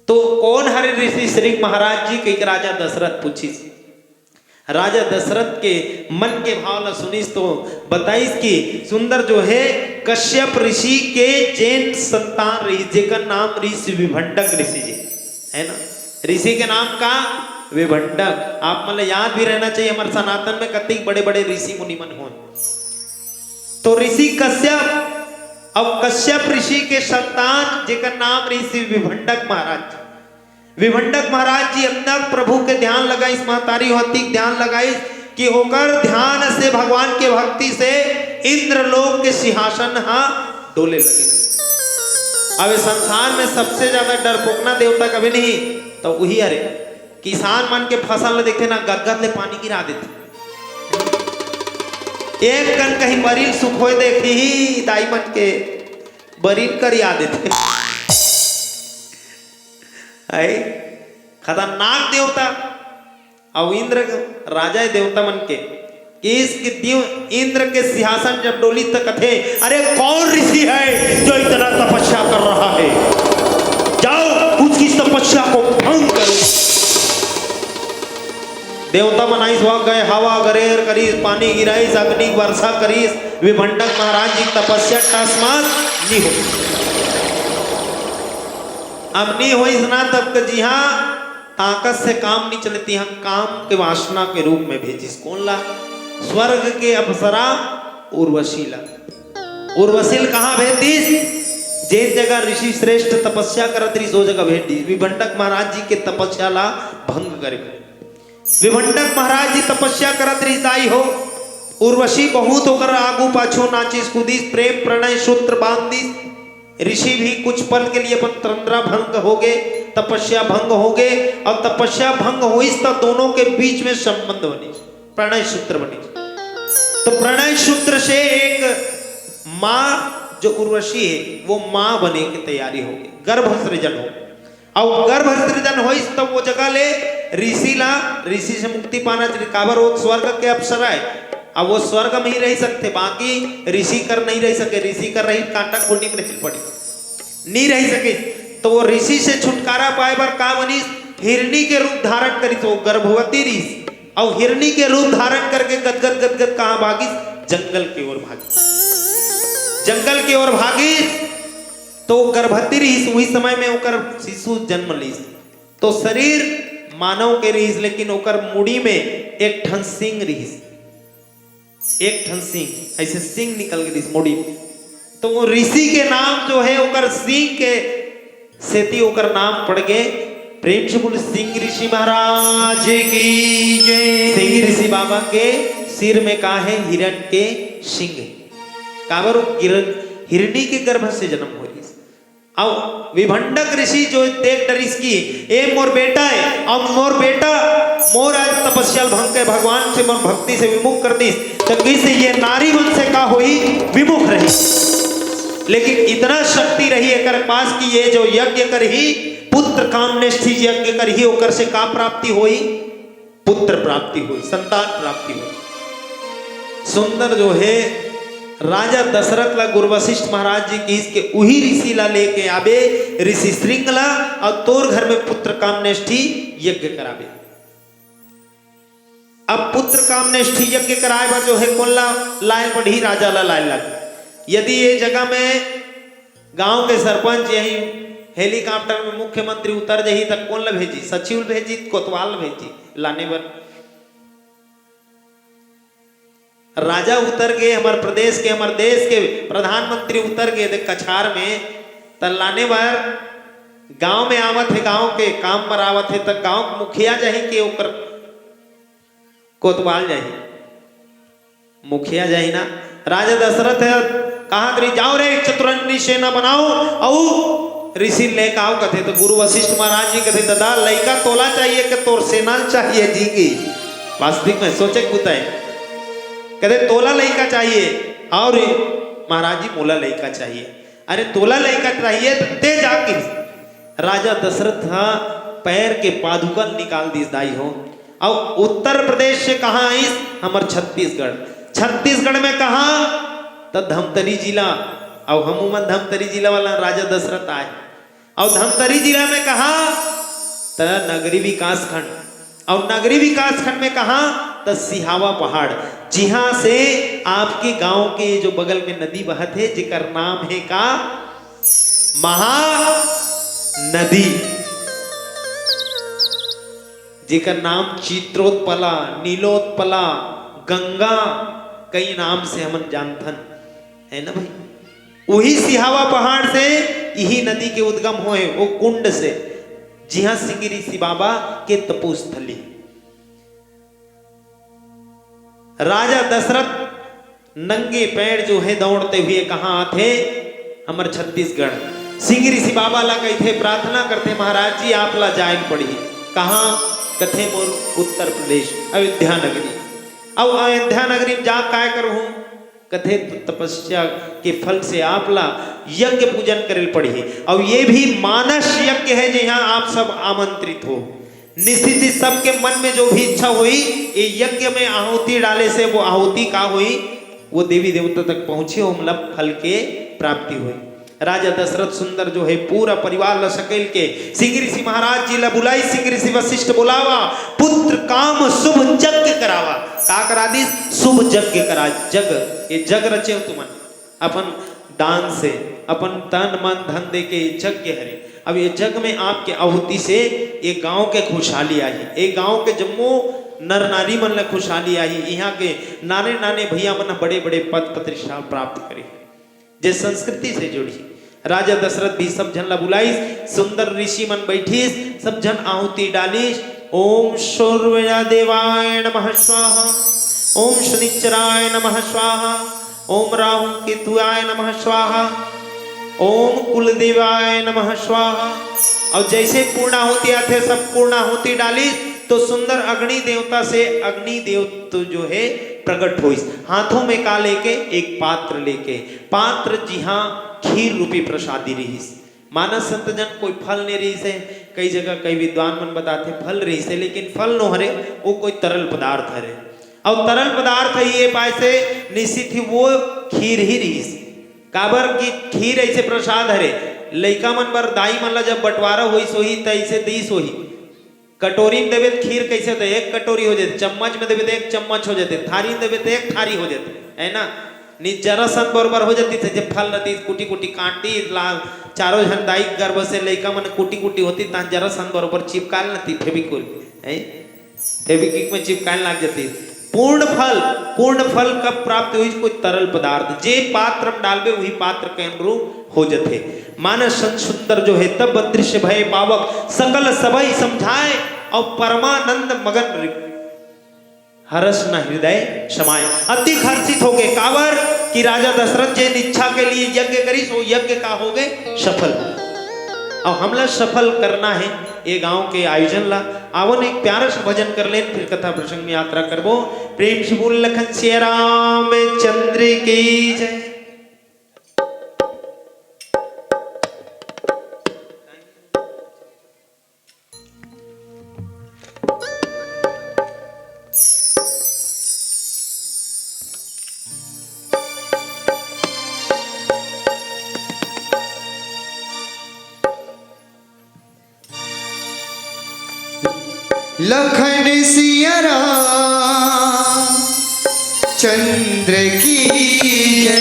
तो कौन हरे ऋषि श्रृंग महाराज जी, कहिके राजा दशरथ पूछिस। राजा दशरथ के मन के भाव ला सुनिस तो बताइस कि सुंदर जो है, कश्यप ऋषि के जेन संतान रहिस, जेकर नाम रहिस विभंडक ऋषि जी, है ना? ऋषि के नाम का? विभंडक। आप मन ला याद भी रहना चाहिए, हमर सनातन में कतिक बड़े-बड़े ऋषि मुनि मन होन। तो ऋषि कश्यप, अब कश्यप ऋषि के संतान, जेकर नाम रहिस विभंडक महाराज। विभंडक महाराज जी अतना प्रभु के ध्यान लगाइस, महतारी हो अतिक ध्यान लगाइस कि ओकर ध्यान से, भगवान के भक्ति से इंद्रलोक के सिंहासन हा डोले लगे। अब इस संसार में सबसे ज्यादा डरपोकना देवता कभी नहीं, तो वही, अरे, किसान मन के फसल ल देखे ना, गदगद ले पानी गिरा देथे। एक कन कहीं बरिल सुखोय देखही, दाई मन के बरिल करिया देथे। आई खतरनाक देवता। अउ इंद्र राजा हे देवता मन के, कि इस दिव इंद्र के सिंहासन जब डोली त कथे, "अरे कौन ऋषि है जो इतना तपस्या कर रहा है? जाओ उसकी तपस्या को भंग करो।" देवता मन आइस, वहां गए, हवा गरेर करिस, पानी गिराइस, अग्नि वर्षा करिस, विभंडक महाराज जी तपस्या टसमास नी हो। अब नी होइस ना, तब के जिहां ताकत से काम नी चले, तिहां काम के वासना के रूप में भेजिस। कोन ला? स्वर्ग के अप्सरा उर्वशी ला। उर्वशी ला कहां भेज दिस? जेन जगह ऋषि श्रेष्ठ तपस्या करत रिस, ओ जगह भेज दिस। विभंडक महाराज जी के तपस्या ला भंग करे। विभंडक महाराज जी तपस्या करत रिस, दाई हो। उर्वशी बहुत ओकर आगू पाछू नाचिस कूदिस, प्रेम प्रणय सूत्र बांध दिस। ऋषि भी कुछ पल के लिए अपन तंद्रा भंग हो गए, तपस्या भंग हो गए, और तपस्या भंग होइस त दोनों के बीच में संबंध बनिस, प्रणय सूत्र बनिस। तो प्रणय सूत्र से एक माँ जो उर्वशी है, वो माँ बने की तैयारी हो गई, गर्भ सृजन हो। और गर्भ सृजन होइस तब वो जगह ले ऋषि ला, ऋषि से मुक्ति पाना चाहिए, काबर वो स्वर्ग के अप्सरा है। अब वो स्वर्ग में ही रह सकथे, बाकी ऋषि कर नहीं रह सके। ऋषि कर रही कांटा खूंटी में नहीं पड़ी, नहीं रह सके। तो वो ऋषि से छुटकारा पाए बर का बनिस? हिरनी के रूप धारण करिस, वो गर्भवती रहिस। अउ हिरनी के रूप धारण करके गदगद गदगद कहाँ भागिस? जंगल के ओर भागिस। जंगल के ओर भागिस तो गर्भवती रहिस, उही समय में ओकर शिशु जन्म लिस। तो शरीर मानव के रहिस, लेकिन ओकर मुड़ी में एक ठन सिंग रहिस, एक ठन सिंग, ऐसे सिंग निकल गे रहिस मुड़ी में। तो वो ऋषि के नाम जो है, ओकर सिंग के सेती ओकर नाम पड़ गे। प्रेम से बोल, सिंग ऋषि महाराज की जय। सिंग ऋषि बाबा के सिर में का है? हिरण के सिंग है। काबर वो गिर-, हिरनी के गर्भ से जन्म होइस। अब विभंडक ऋषि जो देख डरिस कि ए मोर बेटा है, अब मोर बेटा मोर आज तपस्या भंग के भगवान से मोर भक्ति से विमुख कर दिस, तो कैसे ये नारी मन से का होई? विमुख रही। लेकिन इतना शक्ति रही एकर पास कि ये जो यज्ञ करही, पुत्र कामनेष्ठी यज्ञ करही, ओकर से का प्राप्ति होई? पुत्र प्राप्ति होई, संतान प्राप्ति होई। सुंदर जो है, राजा दशरथ ला गुरु वशिष्ठ महाराज जी किहिस के उही ऋषि ला लेके आबे, ऋषि सिंग ला, अउ तोर घर में पुत्र कामनेष्ठी यज्ञ कराबे। अब पुत्र कामनेष्ठी यज्ञ कराए बर जो है, कोन ला लाए पड़ही? राजा ला लाए लग। यदि ये जगह में गांव के सरपंच यही helicopter में मुख्यमंत्री उतर जही, त कोन ला भेजी? सचिव ला भेजी, कोतवाल ला भेजी लाने बर? राजा उतर गे, हमर प्रदेश के, हमर देश के प्रधानमंत्री उतर गे दे कछार में, त लाने बर गांव में आवत हे, गांव के काम बर आवत हे, त गांव के मुखिया जाही के ओकर कोतवाल जाही? मुखिया जाही ना। राजा दशरथ ह कहात रही, "जाओ रे, चतुरंगी सेना बनाओ, अउ ऋषि लेके आओ," कथे। तो गुरु वशिष्ठ महाराज जी कथे, "दादा, लइका तोला चाहिए कि तोर सेना चाहिए जी की?" वास्तविक में सोचे के बुता हे। कथे, "तोला लइका चाहिए।" "अउ रे महाराज जी, मोला लइका चाहिए।" "अरे, तोला लइका चाहिए त ते जा," किहिस। राजा दशरथ ह पैर के पादुका निकाल दिस, दाई हो। अउ उत्तर प्रदेश से कहाँ आइस? हमर छत्तीसगढ़। छत्तीसगढ़ में कहाँ? त धमतरी जिला। अउ हमू मन धमतरी जिला वाला, राजा दशरथ आए। अउ धमतरी जिला में कहाँ? त नगरी विकास खंड। अउ नगरी विकास खंड में कहाँ? त सिहावा पहाड़, जिहाँ से आपके गांव के जो बगल में नदी बहत हे, जेकर नाम हे का? महानदी, जेकर नाम चित्रोत्पला, नीलोत्पला, गंगा, कई नाम से हमन जानथन, है ना भाई? उही सिहावा पहाड़ से इही नदी के उद्गम होए, वो कुंड से, जिहाँ सिंगी ऋषि बाबा के तपोस्थली। राजा दशरथ नंगे पैर जो है दौड़ते हुए कहाँ आथे? हमर छत्तीसगढ़। सिंगी ऋषि बाबा ला कहिथे, प्रार्थना करथे, "महाराज जी, आप ला जाए ल पड़ही।" कहाँ? कथे, "मोर उत्तर प्रदेश, अयोध्या नगरी।" अउ अयोध्या नगरी में जा काय करहूँ? कथे, "त-, तपस्या के फल से आप ला यज्ञ पूजन करे ल पड़ही।" अउ ये भी मानस यज्ञ है, जिहाँ आप सब आमंत्रित हो। निश्चित ही सबके मन में जो भी इच्छा होई, ये यज्ञ में आहुति डाले से वो आहुति का होई, वो देवी देवता तक पहुंची, ओमला फल के प्राप्ति होई। राजा दशरथ सुंदर जो है, पूरा परिवार ला सकेल के सिंह ऋषि महाराज जी ला बुलाई। सिंह ऋषि वशिष्ठ बुलावा, पुत्र काम शुभ यज्ञ करावा। का करा दिस? शुभ यज्ञ करा। जग, ये जग रचे हो तुमन, अपन दान से, अपन तन मन धन दे के ये यज्ञ हरे। अब ये यज्ञ में आपके आहुति से ये गांव के खुशहाली आही, ये गांव के जम्मो नर नारी मन ला खुशहाली आही, यहाँ के नाने नाने भैया मन बड़े बड़े पद प्रतिष्ठा प्राप्त करे, जे संस्कृति से जुड़ी। राजा दशरथ भी सब झन ला बुलाइस, सुंदर ऋषि मन बैठिस, सब झन आहुति डालिस। ओम सूर्य देवाय नमः स्वाहा, ओम शनिचराय नमः स्वाहा, ओम राहु केतुआय नमः स्वाहा, ओम कुलदेवाय नमः स्वाहा। अउ जैसे पूर्णाहुति आथे, सब पूर्णाहुति डालिस, तो सुंदर अग्नि देवता से अग्नि देव तो जो है प्रकट होइस। हाथों में का लेके? एक पात्र लेके। पात्र जिहाँ खीर रूपी प्रसादी रहिस। मानस संत जन कोई फल नहीं रहिस हे, कई जगह कई विद्वान मन बताथे फल रहिस हे, लेकिन फल नो हरे, वो कोई तरल पदार्थ हरे। अउ तरल पदार्थ ही ये पाय से निश्चित ही वो खीर ही रहिस। काबर कि खीर ऐसे प्रसाद हरे, लइका मन बर दाई मन ला जब बंटवारा होइस होही त ऐसे दीस होही। कटोरी में देबे त खीर कैसे होते, एक कटोरी हो जाते, चम्मच में देबे त एक चम्मच हो जाते, थारी में देबे त एक थारी हो जाते, है ना? नी जरा सन बरोबर हो जाती थे, जब फल रहती कुटी कुटी काटी ला, चारों झन दाई गर्भ से लइका मन कुटी कुटी होती, तहाँ जरा सन बरोबर चिपका लेती फेविकोल, है? फेविक्विक में चिपकाने लग जाती। पूर्ण फल, पूर्ण फल कब प्राप्त होई? कोई तरल पदार्थ, जे पात्र में डालबे वही पात्र के अनुरूप हो जथे। मानस सन सुंदर जो है, तब अदृश्य भय पावक, सकल सभई समझाए, और परमानंद मगन रि-, हरस न हृदय समाए। अति हर्षित हो गए, काबर कि राजा दशरथ जैन इच्छा के लिए यज्ञ करिस, वो यज्ञ का हो गए सफल। अब हमला सफल करना है ये गांव के आयोजन ला। आवो न एक प्यारा सा भजन कर लेन, फिर कथा प्रसंग में यात्रा करबो। प्रेम से बोल लखन सिया रामचंद्र की जय। लखन सिया राम चंद्र की जय।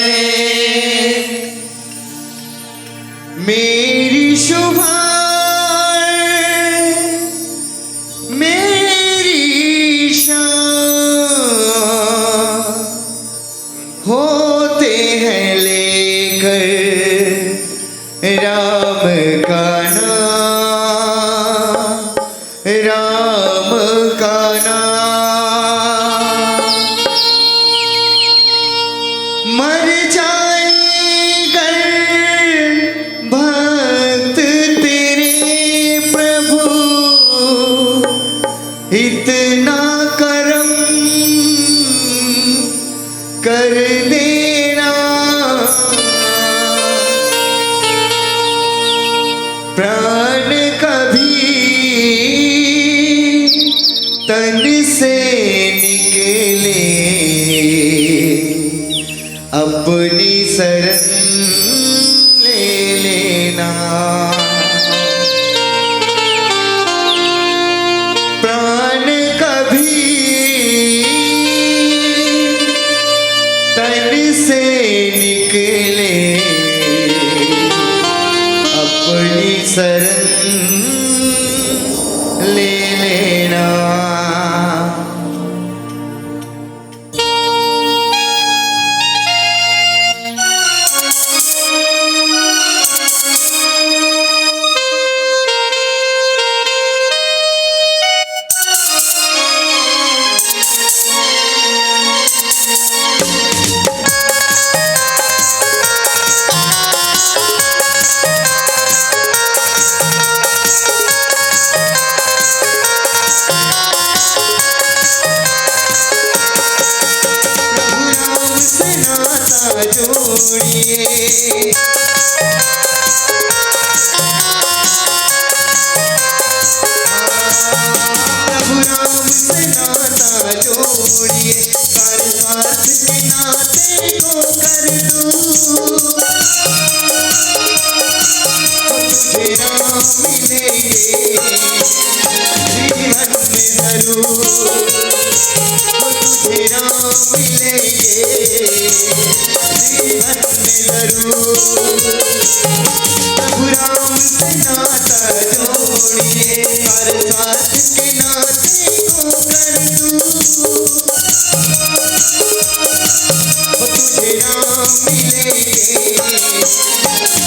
मेरी शुभार मेरी शान होते हैं लेकर राम का नाम, राम का नाम। मर जाए गर भक्त तेरे प्रभु, इतना करम कर देना। प्राण कभी तन से निकले, अपनी शरण ले लेना। प्राण कभी तन से निकले, अपनी शरण ले लेना। प्रभु राम से नाता जोड़िए। प्रभु राम से नाता जोड़िए, कर स्वार्थ के नाते को कर दूं। तुझे राम मिलेंगे जीवन में जरूर, तुझे राम मिलेंगे जीवन में जरूर। प्रभु राम से नाता जोड़िए, हर स्वार्थ के नाते को कर दूं। वो तुझे राम मिलेंगे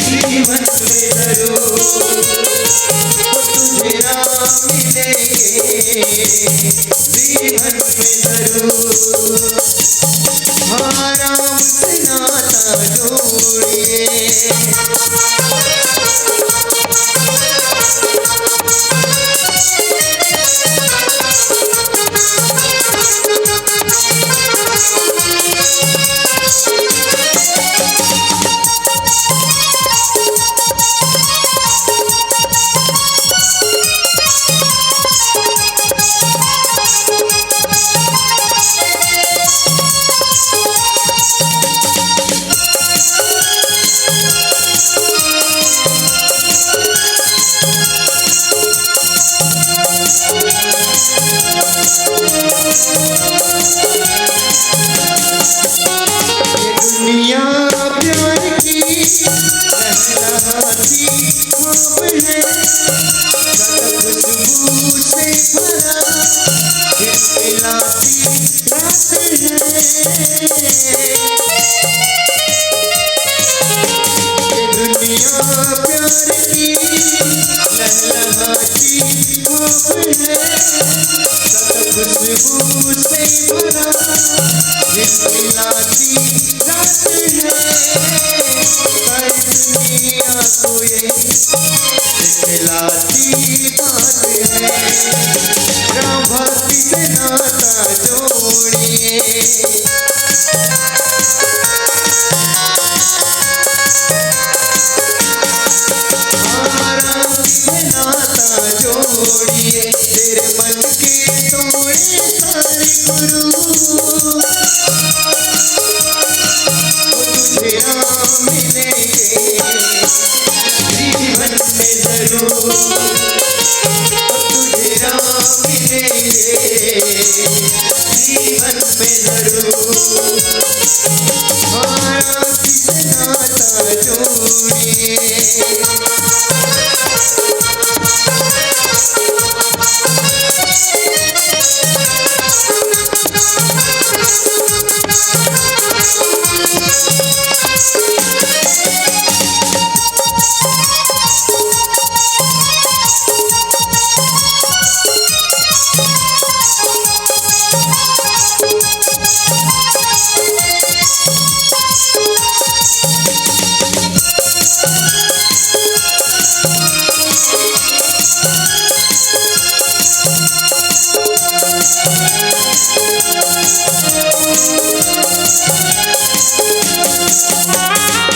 जीवन में जरूर, वो तुझे राम मिलेंगे जीवन में जरूर। हाँ, राम से नाता जोड़िए। झिलमिलाती रात है, सारी दुनिया को ये झिलमिलाती बात है। राम भक्ति से नाता जोड़िए। हमारा नाता जोड़िए, तेरे मन के तोड़े सारे गुरु। वो तुझे राम मिलेंगे जीवन में जरूर, वो तुझे राम मिलेंगे जीवन में जरूर। हमारा कितना जोड़िए।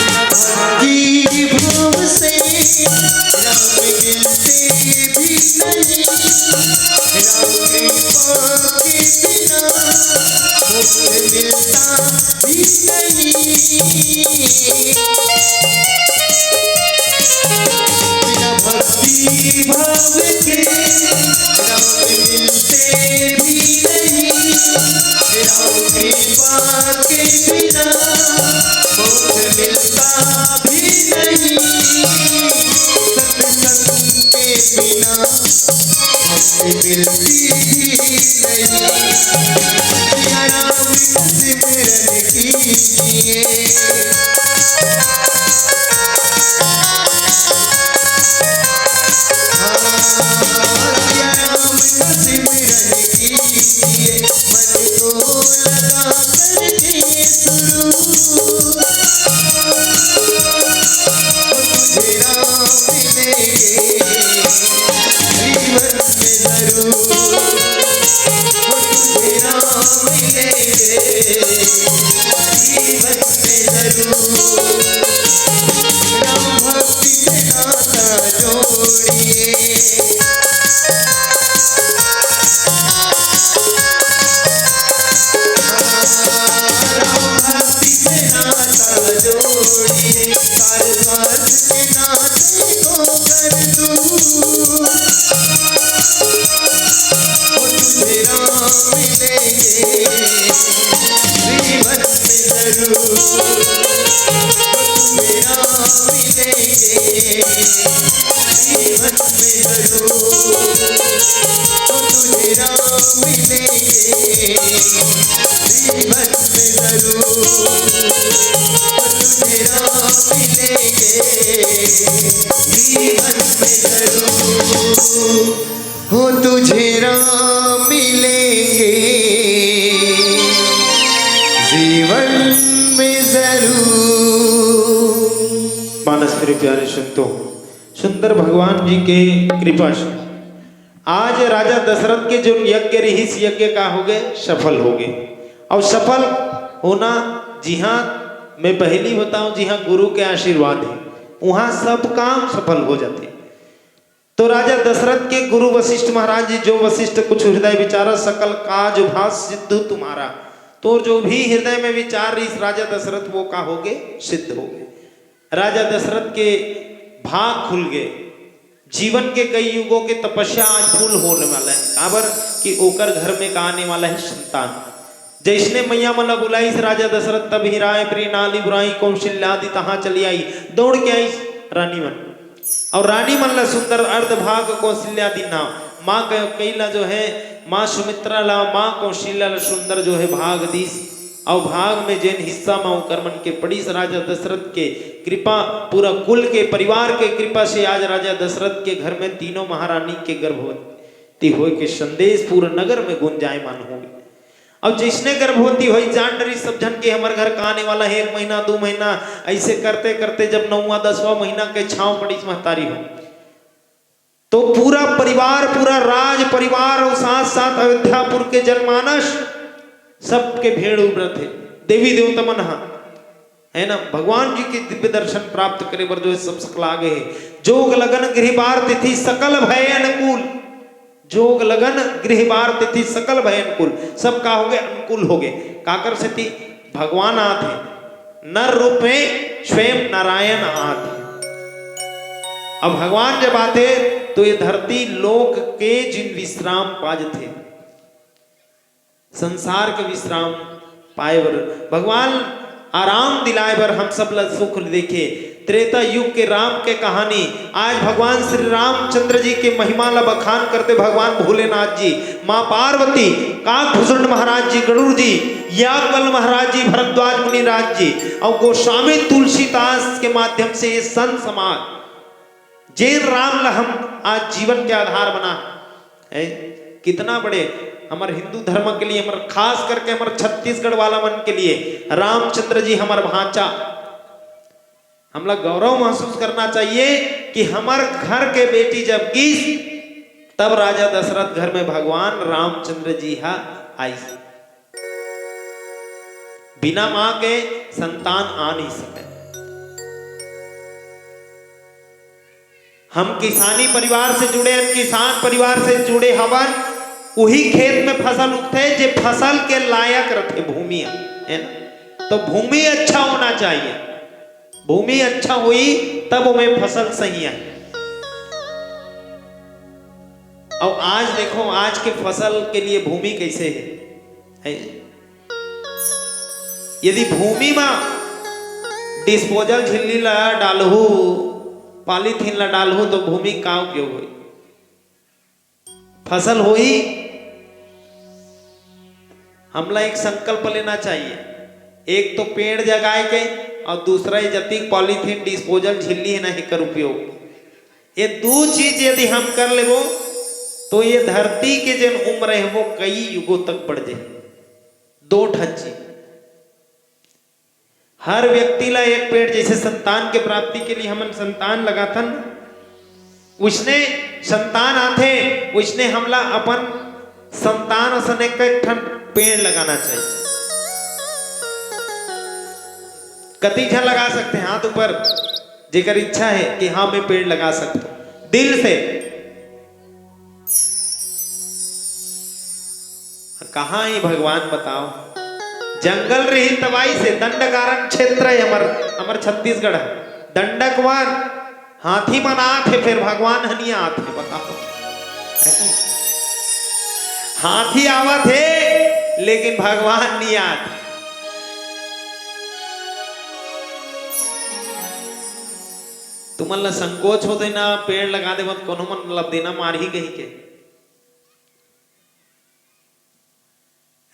भक्ति भाव से राम मिलते भी नहीं, राम कृपा के बिना मोक्ष मिलता भी नहीं। बिना भक्ति भाव के राम मिलते भी नहीं, राम कृपा के बिना मोक्ष मिलता भी नहीं। सत्संग के बिना भक्ति मिलती भी नहीं। सिया राम का सिमरन कीजिए। हाँ, सिया राम का सिमरन कीजिए, मन को लगा करके शुरू। वो तुझे राम मिलेंगे जीवन में जरूर, वो तुझे राम मिलेंगे जीवन में जरूर। राम भक्ति से नाता जोड़िए। राम भक्ति से नाता जोड़िए, सारे स्वार्थ के नाते को कर दूर। वो तुझे राम मिलेंगे जीवन में जरूर, वो तुझे राम मिलेंगे जीवन में जरूर, वो तुझे राम मिलेंगे जीवन में जरूर, वो तुझे राम मिलेंगे जीवन में जरूर, वो तुझे राम मिलेंगे जीवन में जरूर। मानस मेरे प्यारे संतों, सुंदर भगवान जी के कृपा से आज राजा दशरथ के जो यज्ञ रहिस, यज्ञ का हो गए, सफल हो गए। और सफल होना, जिहाँ मैं पहली बताऊं, जिहाँ गुरु के आशीर्वाद है, वहाँ सब काम सफल हो जाते। तो राजा दशरथ के गुरु वशिष्ठ महाराज जी, जो वशिष्ठ कुछ हृदय विचारा, सकल काज भास सिद्धु तुम्हारा। तो जो भी हृदय में विचार रहिस राजा दशरथ, वो का हो गए, सिद्ध हो गए। राजा दशरथ के भाग खुल गए। जीवन के कई युगों के तपस्या आज फूल होने वाला है। काबर कि ओकर घर में का आने वाला है, संतान। जैसने मैया मन ला बुलाइस राजा दशरथ, तब ही राय प्रिय नाली बुराई कौशल्यादि तहाँ चली आई, दौड़ के आइस रानी मन। और रानी मन ला सुंदर अर्ध भाग कौशल्या दीन नाम। माँ कैकेयी ला जो है, माँ सुमित्रा ला, माँ कौशल्या ला सुंदर जो है भाग दीस। और भाग में जेन हिस्सा में ओकर मन के पड़ीस, राजा दशरथ के कृपा, पूरा कुल के परिवार के कृपा से आज राजा दशरथ के घर में तीनों महारानी के गर्भवती होए के संदेश पूरा नगर में गुंजायमान हो गए। अब जइसने गर्भवती होइस, जान डरिस सब झन के हमर घर का आने वाला हे, एक महीना, दू महीना, अइसे करते करते जब नौवां दसवां महीना के छांव पड़िस महतारी हो, तो पूरा परिवार, पूरा राज परिवार अउ साथ साथ अयोध्यापुर के जनमानस, सबके भीड़ उमड़त हे। देवी देवता मन ह, हे ना, भगवान जी के दिव्य दर्शन प्राप्त करे बर जो हे सब सकला गे हे। जोग लगन गृह बार तिथि सकल भय अनुकूल। जोग लगन गृह बार तिथि सकल भय अनुकूल। सब का होगे? अनुकूल होगे। काकर सेती? भगवान आत हे, नर रूप में स्वयं नारायण आत हे। अब भगवान जब आथे तो ये धरती लोक के जिन विश्राम पा जथे, संसार के विश्राम पाए बर, भगवान आराम दिलाए बर, हम सब ला सुख देखे। त्रेता युग के राम के कहानी, आज भगवान श्री रामचंद्र जी के महिमा ला बखान करते भगवान भोलेनाथ जी, माँ पार्वती, काकभूषण महाराज जी, गरुड़ जी, याज्ञवल्क्य महाराज जी, भरद्वाज मुनिराज जी अउ गोस्वामी तुलसीदास के माध्यम से ये संत समाज, जेन राम ला हम आज जीवन के आधार बना है, कितना बड़े हमर हिंदू धर्म के लिए, हमर, खास करके हमर छत्तीसगढ़ वाला मन के लिए रामचंद्र जी हमर भांचा। हमला गौरव महसूस करना चाहिए कि हमर घर के बेटी जब गिस, तब राजा दशरथ घर में भगवान रामचंद्र जी हा आइस। बिना माँ के संतान आ नहीं सके। हम किसानी परिवार से जुड़े हन, किसान परिवार से जुड़े हवन। उही खेत में फसल उगथे जे फसल के लायक रथे भूमि ह, है ना? तो भूमि अच्छा होना चाहिए, भूमि अच्छा होई तब ओमे फसल सही आए। अउ आज देखो, आज के फसल के लिए भूमि कैसे है, है? यदि भूमि मा डिस्पोजल झिल्ली ला डालहू, पॉलीथीन ला डालहू, तो भूमि का उपयोग होई? फसल होई? हमला एक संकल्प लेना चाहिए, एक तो पेड़ जगाए के, और दूसरा ये जतिक पॉलीथीन डिस्पोजल झिल्ली है ना, एकर उपयोग। ये दू चीज यदि हम कर लेबो, तो ये धरती के जेन उम्र है, वो कई युगों तक बढ़ जाए, दो ठन चीज। हर व्यक्ति ला एक पेड़, जैसे संतान के प्राप्ति के लिए हमन संतान लगाथन, उसने संतान आथे, उसने हमला अपन संतान असन एक, एक ठन पेड़ लगाना चाहिए। कति झन लगा सकते हैं हाथ ऊपर, जेकर इच्छा है कि हाँ, मैं पेड़ लगा सकता हूँ दिल से। कहाँ ही भगवान बताओ, जंगल रही तबाही से। दंडकारण्य क्षेत्र है हमर, हमर छत्तीसगढ़ है दंडक वन। हाथी मन आत हे, फिर भगवान ह नहीं आत हे, बताओ। हाथी आवत हे, लेकिन भगवान नहीं आत। तुमन ला संकोच होथे ना, पेड़ लगा देबो त कोनो मन ला देना मारही कही के।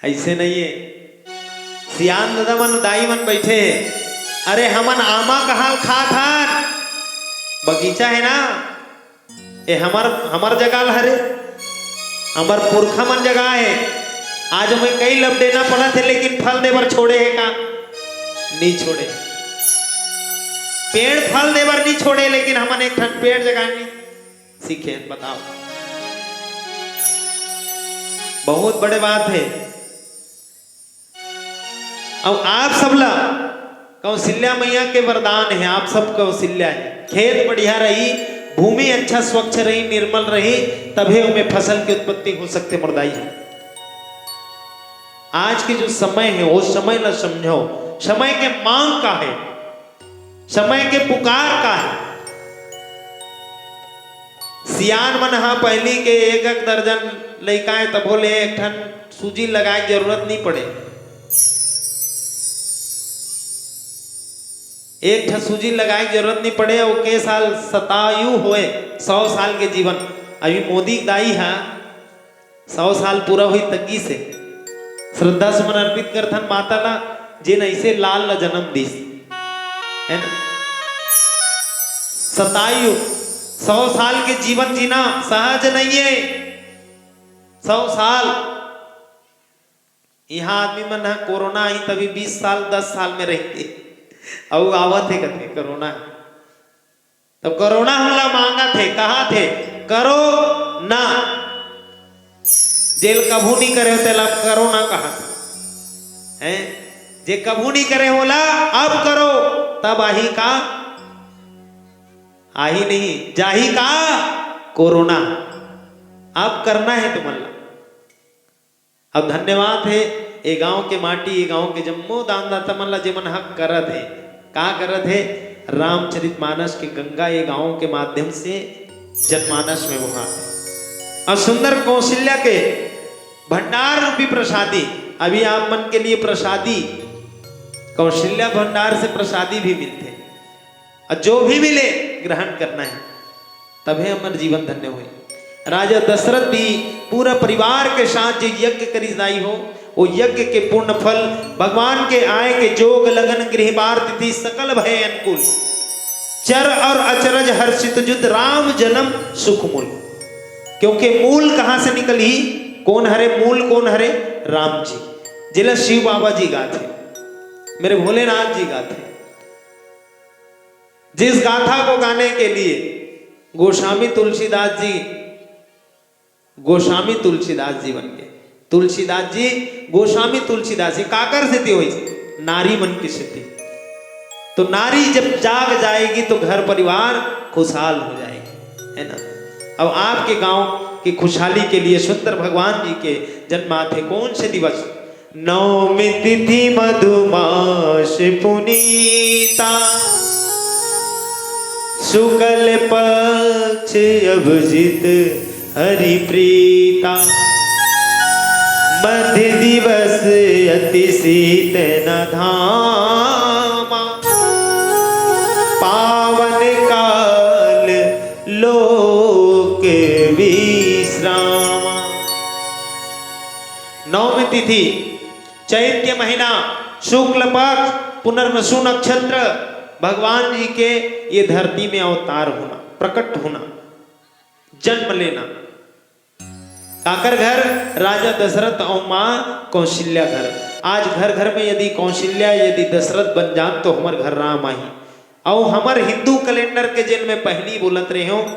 ऐसे नहीं है। सियान दादा मन, दाई मन बैठे हे, अरे हमन आमा कहाँ खात हन, बगीचा है ना, ये हमर, हमर जगह ल हरे, हमर पुरखा मन जगह है। आज हमें कई लपटेना पड़त हे, लेकिन फल देबर छोड़े हे का? नहीं छोड़े। पेड़ फल देबर नहीं छोड़े, लेकिन हमन एक ठन पेड़ जगह नहीं सीखे, बताओ। बहुत बड़े बात है। अब आप सब ला कौशल्या मैया के वरदान है, आप सब कौशल्या है। खेत बढ़िया रही, भूमि अच्छा स्वच्छ रही, निर्मल रही, तभे ओमे फसल की उत्पत्ति हो सकते, मोर दाई। आज के जो समय है, वो समय ला समझो, समय के मांग का है, समय के पुकार का है। सियान मन हा पहिली के एक एक दर्जन लइका है, तभो ले एक ठन सूजी लगाए के जरूरत नहीं पड़े। एक ठन सूजी लगाए के जरूरत नहीं पड़े। अउ के साल शतायु होए, सौ साल के जीवन। अभी मोदी दाई हा सौ साल पूरा होई तकी से श्रद्धा सुमन अर्पित करथन माता ला, जेन ऐसे लाल ला जन्म दीस, है ना? शतायु, सौ साल के जीवन जीना सहज नहीं है। सौ साल इहाँ आदमी मन ह कोरोना आही तभी बीस साल, दस साल में रहिथे, अउ आवत हे कथे कोरोना। तब कोरोना हमला मांगत हे, कहत हे, "करो ना।" जेला कभू नहीं करे हो, तेला अब करो ना कहत हे। जे कभू नहीं करे हो, ओला अब करो, तब आही का? आही नहीं, जाही का? कोरोना। अब करना हे तुमन ला। अब धन्यवाद हे ए गांव के माटी, ए गांव के जम्मो दानदाता मन ला, जेमन ह करत हे। का करत हे? रामचरितमानस के गंगा ए गांव के माध्यम से जनमानस में बोहात हे। अउ सुंदर कौशल्या के भंडार रूपी प्रसादी, अभी आप मन के लिए प्रसादी, कौशल्या भंडार से प्रसादी भी मिलथे। अउ जो भी मिले, ग्रहण करना हे, तभे हमर जीवन धन्य होही। राजा दशरथ भी पूरा परिवार के साथ जे यज्ञ करिस दाई हो, वो यज्ञ के पूर्ण फल भगवान के आय के जोग लगन गृह बार तिथि सकल भय अनुकूल। चर और अचरज हर्षित जुत राम जन्म सुख मूल। क्योंकि मूल कहाँ से निकलही? कौन हरे मूल? कौन हरे? राम जी। जेला शिव बाबा जी गाथे, मेरे भोलेनाथ जी गाथे। जिस गाथा को गाने के लिए गोस्वामी तुलसीदास जी, गोस्वामी तुलसीदास जी बन गए। तुलसीदास जी गोस्वामी तुलसीदास जी काकर सेती होइस? नारी मन के सेती। तो नारी जब जाग जाएगी तो घर परिवार खुशहाल हो जाएगी, है ना? अब आपके गांव की खुशहाली के लिए सुंदर भगवान जी के जन्म आथे कौन से दिवस? नवमी तिथि मधुमास पुनीता, शुक्ल पक्ष अभिजित हरि प्रीता। मध्य दिवस अति शीत न धामा, पावन काल लोक विश्रामा। नवमी तिथि, चैत के महीना, शुक्ल पक्ष, पुनर्वसु नक्षत्र, भगवान जी के ये धरती में अवतार होना, प्रकट होना, जन्म लेना। काकर घर? राजा दशरथ अउ माँ कौशल्या घर। आज घर घर में यदि कौशल्या, यदि दशरथ बन जान तो हमर घर राम आही। अउ हमर हिंदू कैलेंडर के जेन में पहली बोलत रहे हो,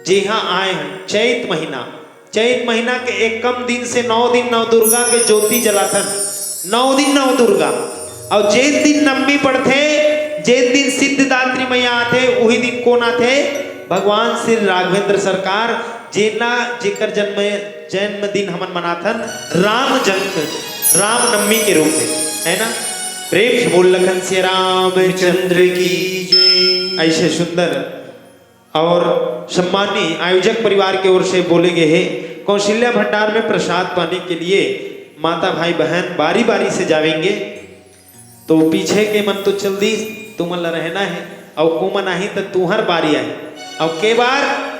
जेहा आए हैं चैत महीना, चैत महीना के एकम दिन से नौ दिन नौ दुर्गा के ज्योति जलाथन, नौ दिन नौ दुर्गा। अउ जेन दिन नवमी पड़थे, जेन दिन सिद्धिदात्री मैया आथे, उही दिन कौन आथे? भगवान श्री राघवेंद्र सरकार, जेना जेकर जन्म, जन्मदिन हमन मनाथन, राम जन्म, राम नवमी के रूप में, है ना? प्रेम से बोल लखन सिया रामचंद्र की जय। ऐसे सुंदर और सम्माननीय आयोजक परिवार के ओर से बोले गए हैं, कौशल्या भंडार में प्रसाद पाने के लिए माता, भाई, बहन बारी बारी से जावेंगे। तो पीछे के मन तो चल दी, तुमन ला रहना है, और ओमन आही त तुहर बारी आही। और के बार?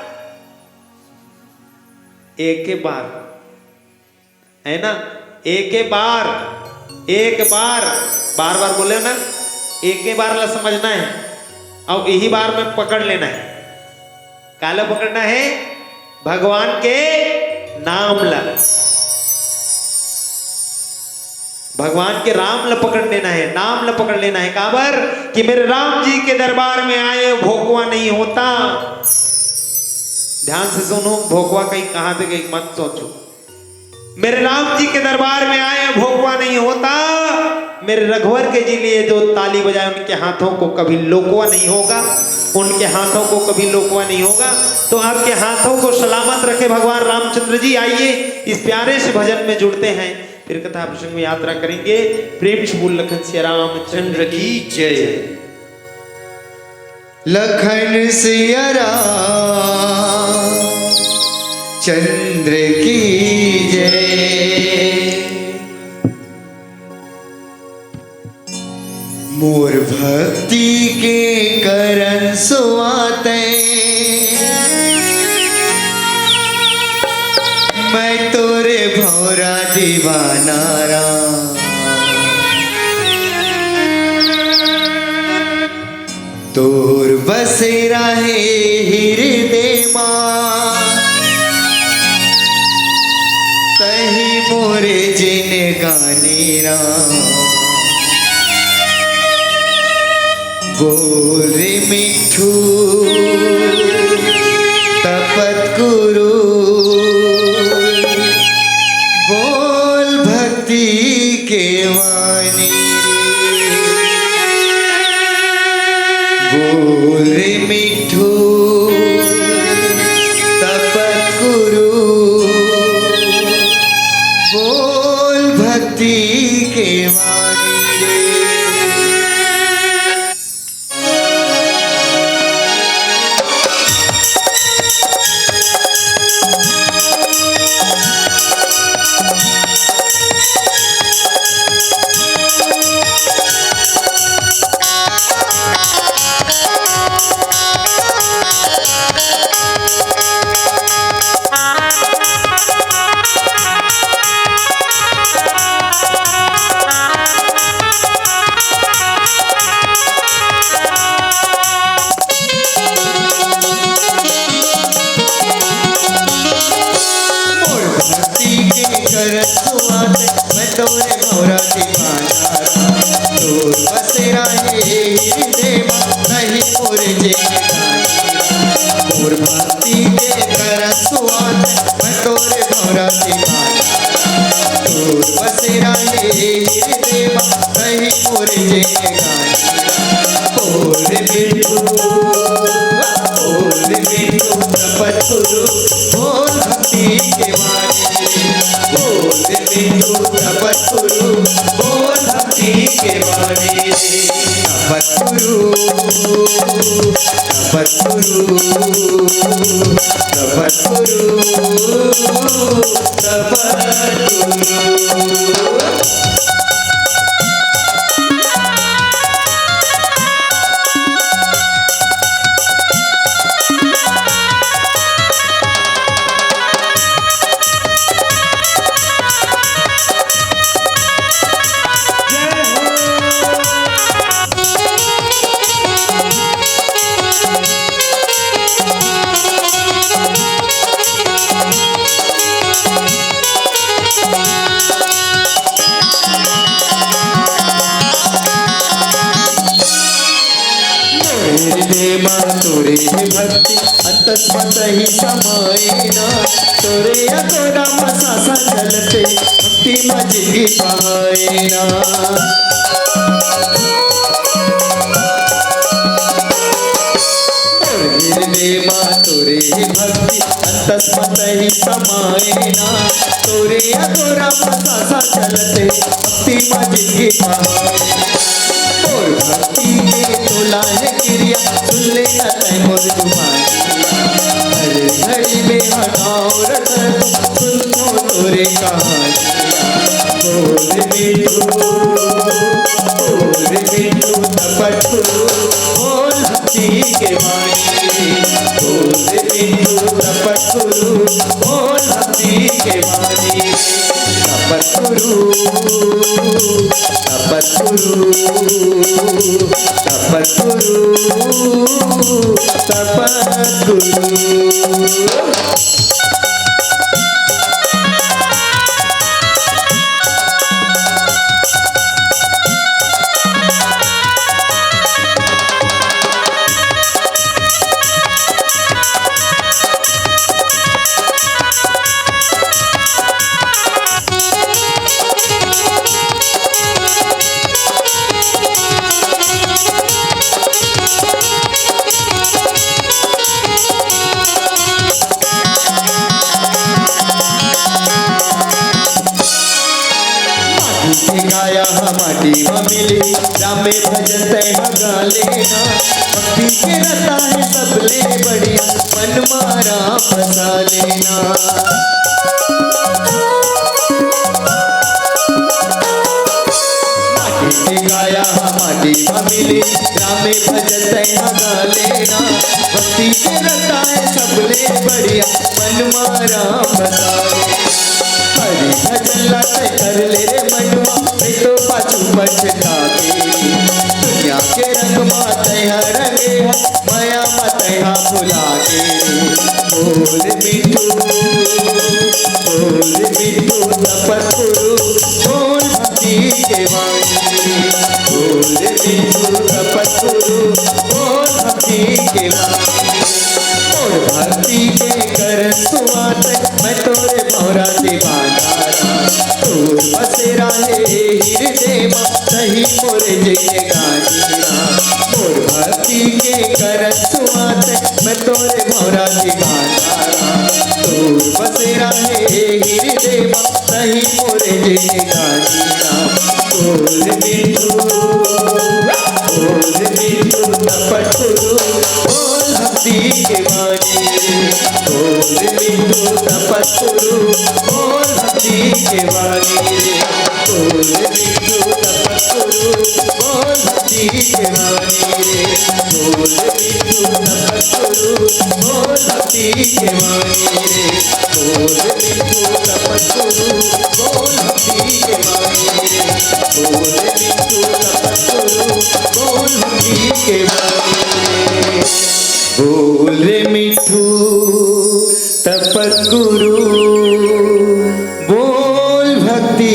एक के बार, है ना? एक के बार, एक बार, बार बार बोले ना, एक के बार ला समझना है, और यही बार में पकड़ लेना है। काला पकड़ना है? भगवान के नाम ला, भगवान के राम ला पकड़ लेना है, नाम ला पकड़ लेना है। काबर कि मेरे राम जी के दरबार में आए भोकवा नहीं होता। ध्यान से सुनो, भोकवा कहीं कहाँ से कहीं मत सोचो। मेरे राम जी के दरबार में आए भोकवा नहीं होता। मेरे रघुवर के जी लिए जो ताली बजाए उनके हाथों को कभी लोकवा नहीं होगा, उनके हाथों को कभी लोकवा नहीं होगा। तो आपके हाथों को सलामत रखे भगवान रामचंद्र जी। आइए इस प्यारे से भजन में जुड़ते हैं, फिर कथा प्रसंग में यात्रा करेंगे। प्रेम से बोल लखन सिया रामचंद्र की जय। लखन सिया राम चंद्र की जय। मोर भक्ति के करन सुवाते, मैं तोरे भौरा दीवाना राम। तोर बसेरा हे हृदय मा, तही मोरे जिन राम। बोल रे मिट्ठू, तपत कुरु, बोल भक्ति के वाणी। बोल रे मिट्ठू, तपत कुरु, बोल भक्ति के वाणी। मोर भक्ति के करत सुआत, मैं तोरे भौरा दीवाना। तोर बसेरा हे हृदय मा, नहीं मोर जिंदगानी। मोर भक्ति के करत सुआत, मैं तोरे भौरा दीवाना। तोर बसेरा हे हृदय मा, नहीं मोर जिंदगानी। बोल रे मिट्ठू, बोल रे मिट्ठू, तपत कुरु, बोल भक्ति के वाणी। बोल रे मिट्ठू, तपत कुरु, बोल भक्ति के वाणी। तपत कुरु, तपत कुरु, तपत कुरु, तपत कुरु। मोर हृदय मा तोरे हे भक्ति, अंतस मत ही समायना। तोरे अगोरा मा सासा चलते, भक्ति मा जिंदगी पहायना। मोर हृदय मा तोरे हे भक्ति, अंतस मत ही समायना। तोरे अगोरा मा सासा चलते, भक्ति मा जिंदगी पहायना। मोर भक्ति के तोला हे किरिया, सुन लेना तैं मोर जुबानी। हर घड़ी में हनाव रटत, सुनथों तोरे कहानी। बोल मिट्ठू, बोल मिट्ठू, तपत कुरु, बोल भक्ति के वाणी। बोल मिट्ठू, तपत कुरु, बोल भक्ति के वाणी। तपत कुरु, तपत कुरु, तपत कुरु, तपत कुरु। माटी के काया ह माटी म मिली, राम में भजन तैं ह गा लेना। भक्ति के रता हे सबले बढ़िया, मन मा राम बसा लेना। माटी के काया ह माटी म मिली, राम में भजन तैं ह गा लेना। भक्ति के रता हे सबले बढ़िया, मन मा राम बसा ले। हरि भजन ला तैं कर ले रे मनुआ, नहीं तो पाछू पछताबे। दुनिया के रंग मा तैं ह रंगे ह, मया मा तैं ह भुला गे। बोल मिट्ठू, बोल मिट्ठू, तपत कुरु, बोल भक्ति के वाणी रे, बोल मिठू तपस्वी गुरु, बोल भक्ति के वाणी रे। मोर भक्ति के कर सुवात, मैं तोरे भौरा दीवाना राम। तोर बसेरा हे हृदय मा, तही मोर जिंदगानी राम। मोर भक्ति के कर सुवात, मैं तोरे भौरा दीवाना राम। तोर बसेरा हे हृदय मा, तही मोर जिंदगानी राम। बोल मिठू, बोल मिठू तपस्वी गुरु, बोल भक्ति के वाणी रे। बोल मिठू तपस्वी गुरु, बोल भक्ति के वाणी रे। बोल मिठू तपस्वी गुरु, बोल भक्ति के वाणी रे। बोल मिठू तपस्वी गुरु, बोल भक्ति के वाणी रे। बोल मिठू तपस्वी गुरु, बोल भक्ति के वाणी रे। बोल मिठू तपस्वी गुरु, बोल भक्ति के वाणी रे। बोल रे मिठू तपस्वी गुरु, बोल भक्ति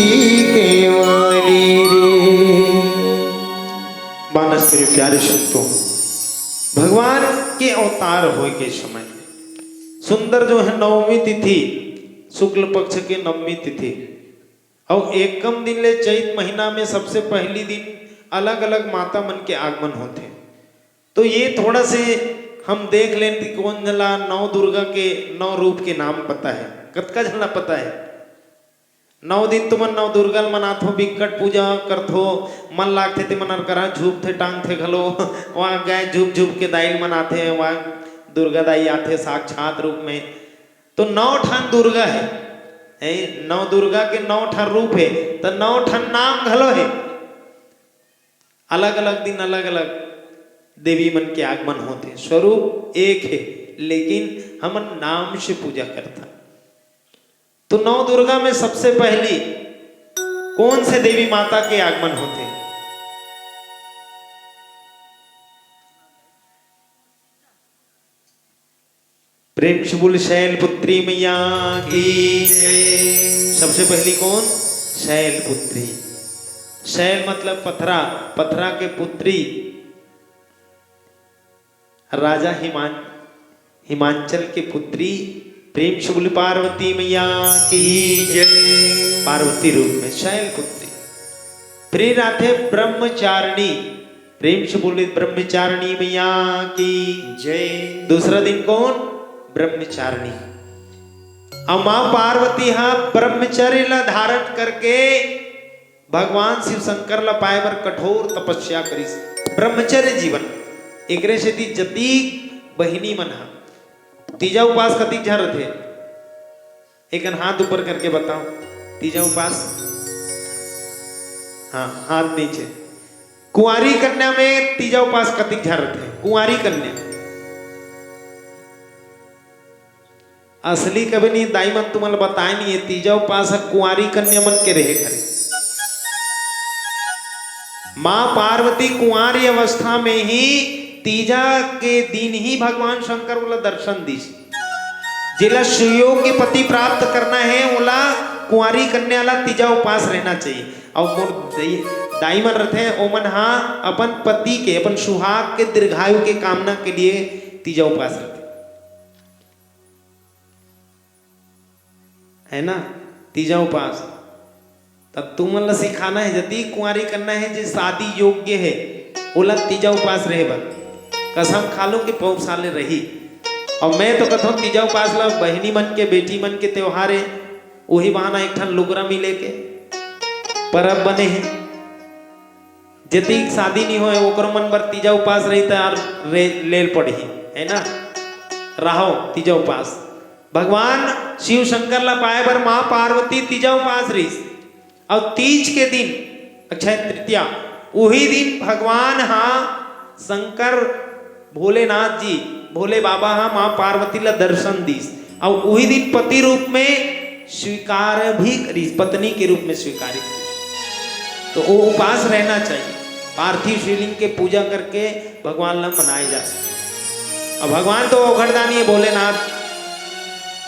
के वाणी रे। मानस मेरे प्यारे संतों, भगवान के अवतार होय के समय सुंदर जो है नवमी तिथि, शुक्ल पक्ष के नवमी तिथि, अउ एकम दिन ले चैत महीना में सबसे पहली दिन अलग-अलग माता मन के आगमन होथे। तो ये थोड़ा से हम देख लेन कि कोन ला नौ दुर्गा के नौ रूप के नाम पता है, कतका झन ला पता है? नौ दिन तुमन नौ दुर्गा ल मनाथो, बिकट पूजा करथो, मन लागथे ते मन हर करा झूपथे, टांगथे घलो। वहाँ गाय झूप झूप के दाई ल मनाथे, वहाँ दुर्गा दाई आथे साक्षात रूप में। तो नौ ठन दुर्गा है, है, नौ दुर्गा के नौ ठन रूप है, तो नौ ठन नाम घलो है। अलग-अलग दिन अलग-अलग देवी मन के आगमन होथे, स्वरूप एक है, लेकिन हमन नाम से पूजा करथन। तो नौ दुर्गा में सबसे पहली कौन से देवी माता के आगमन होथे? प्रेम से बोल शैलपुत्री मैया की जय। सबसे पहली कौन? शैलपुत्री। शैल मतलब पथरा, पथरा के पुत्री। राजा हिमान-, हिमांचल के पुत्री। प्रेम से बोल पार्वती मैया की जय। पार्वती रूप में शैलपुत्री। फिर आथे ब्रह्मचारिणी। प्रेम से बोले ब्रह्मचारिणी मैया की जय। दूसरा दिन कौन? ब्रह्मचारिणी। अउ माँ पार्वती हा ब्रह्मचर्य ला धारण करके भगवान शिव शंकर ला पाए बर कठोर तपस्या करिस, ब्रह्मचर्य जीवन। एकरे सेती जतीक बहिनी मन हा तीजा उपास कतिक झन रथे? एक हाथ ऊपर करके बताओ, तीजा उपास। हाँ, हाथ नीचे। कुंवारी कन्या में तीजा उपास कतिक झन रथे? कुंवारी कन्या। असली कभी नहीं, दाई मन तुमन ल बताए नहीं है, तीजा उपास ह कुंवारी कन्या मन के रहे करे। माँ पार्वती कुंवारी अवस्था में ही तीजा के दिन ही भगवान शंकर ओला दर्शन दिस। जेला सुयोग्य पति प्राप्त करना है, ओला कुंवारी कन्या ला तीजा उपास रहना चाहिए। अउ मोर दई-, दाई मन रथे, ओमन हा अपन पति के, अपन सुहाग के दीर्घायु के कामना के लिए तीजा उपास रथे। है ना, तीजा उपास। तब तुमन ला सिखाना है, जदी कुंवारी कन्या है, जे शादी योग्य है, ओला तीजा उपास रहे बर। कसम खा लो कि पौर साल ले रही। अउ मैं तो कथों, तीजा उपास ला बहिनी मन के, बेटी मन के त्योहार है, वही बहाना एक ठन लुगरा मिले के परब बने है। जतिक शादी नहीं होए, ओकरो मन बर तीजा उपास रही, त यार रे, लेल पड़ही, है ना? रहो तीजा उपास। भगवान शिव शंकर ला पाए बर माँ पार्वती तीजा उपास रहिस। अउ तीज के दिन, अक्षय तृतीया, उही दिन भगवान हा शंकर भोलेनाथ जी, भोले बाबा हा माँ पार्वती ला दर्शन दिस। अउ उही दिन पति रूप में स्वीकार भी करिस, पत्नी के रूप में स्वीकार करिस। तो वो उपास रहना चाहिए। पार्थिव शिवलिंग के पूजा करके भगवान ला मनाए जा सकते। अब भगवान तो औघड़दानी है भोलेनाथ,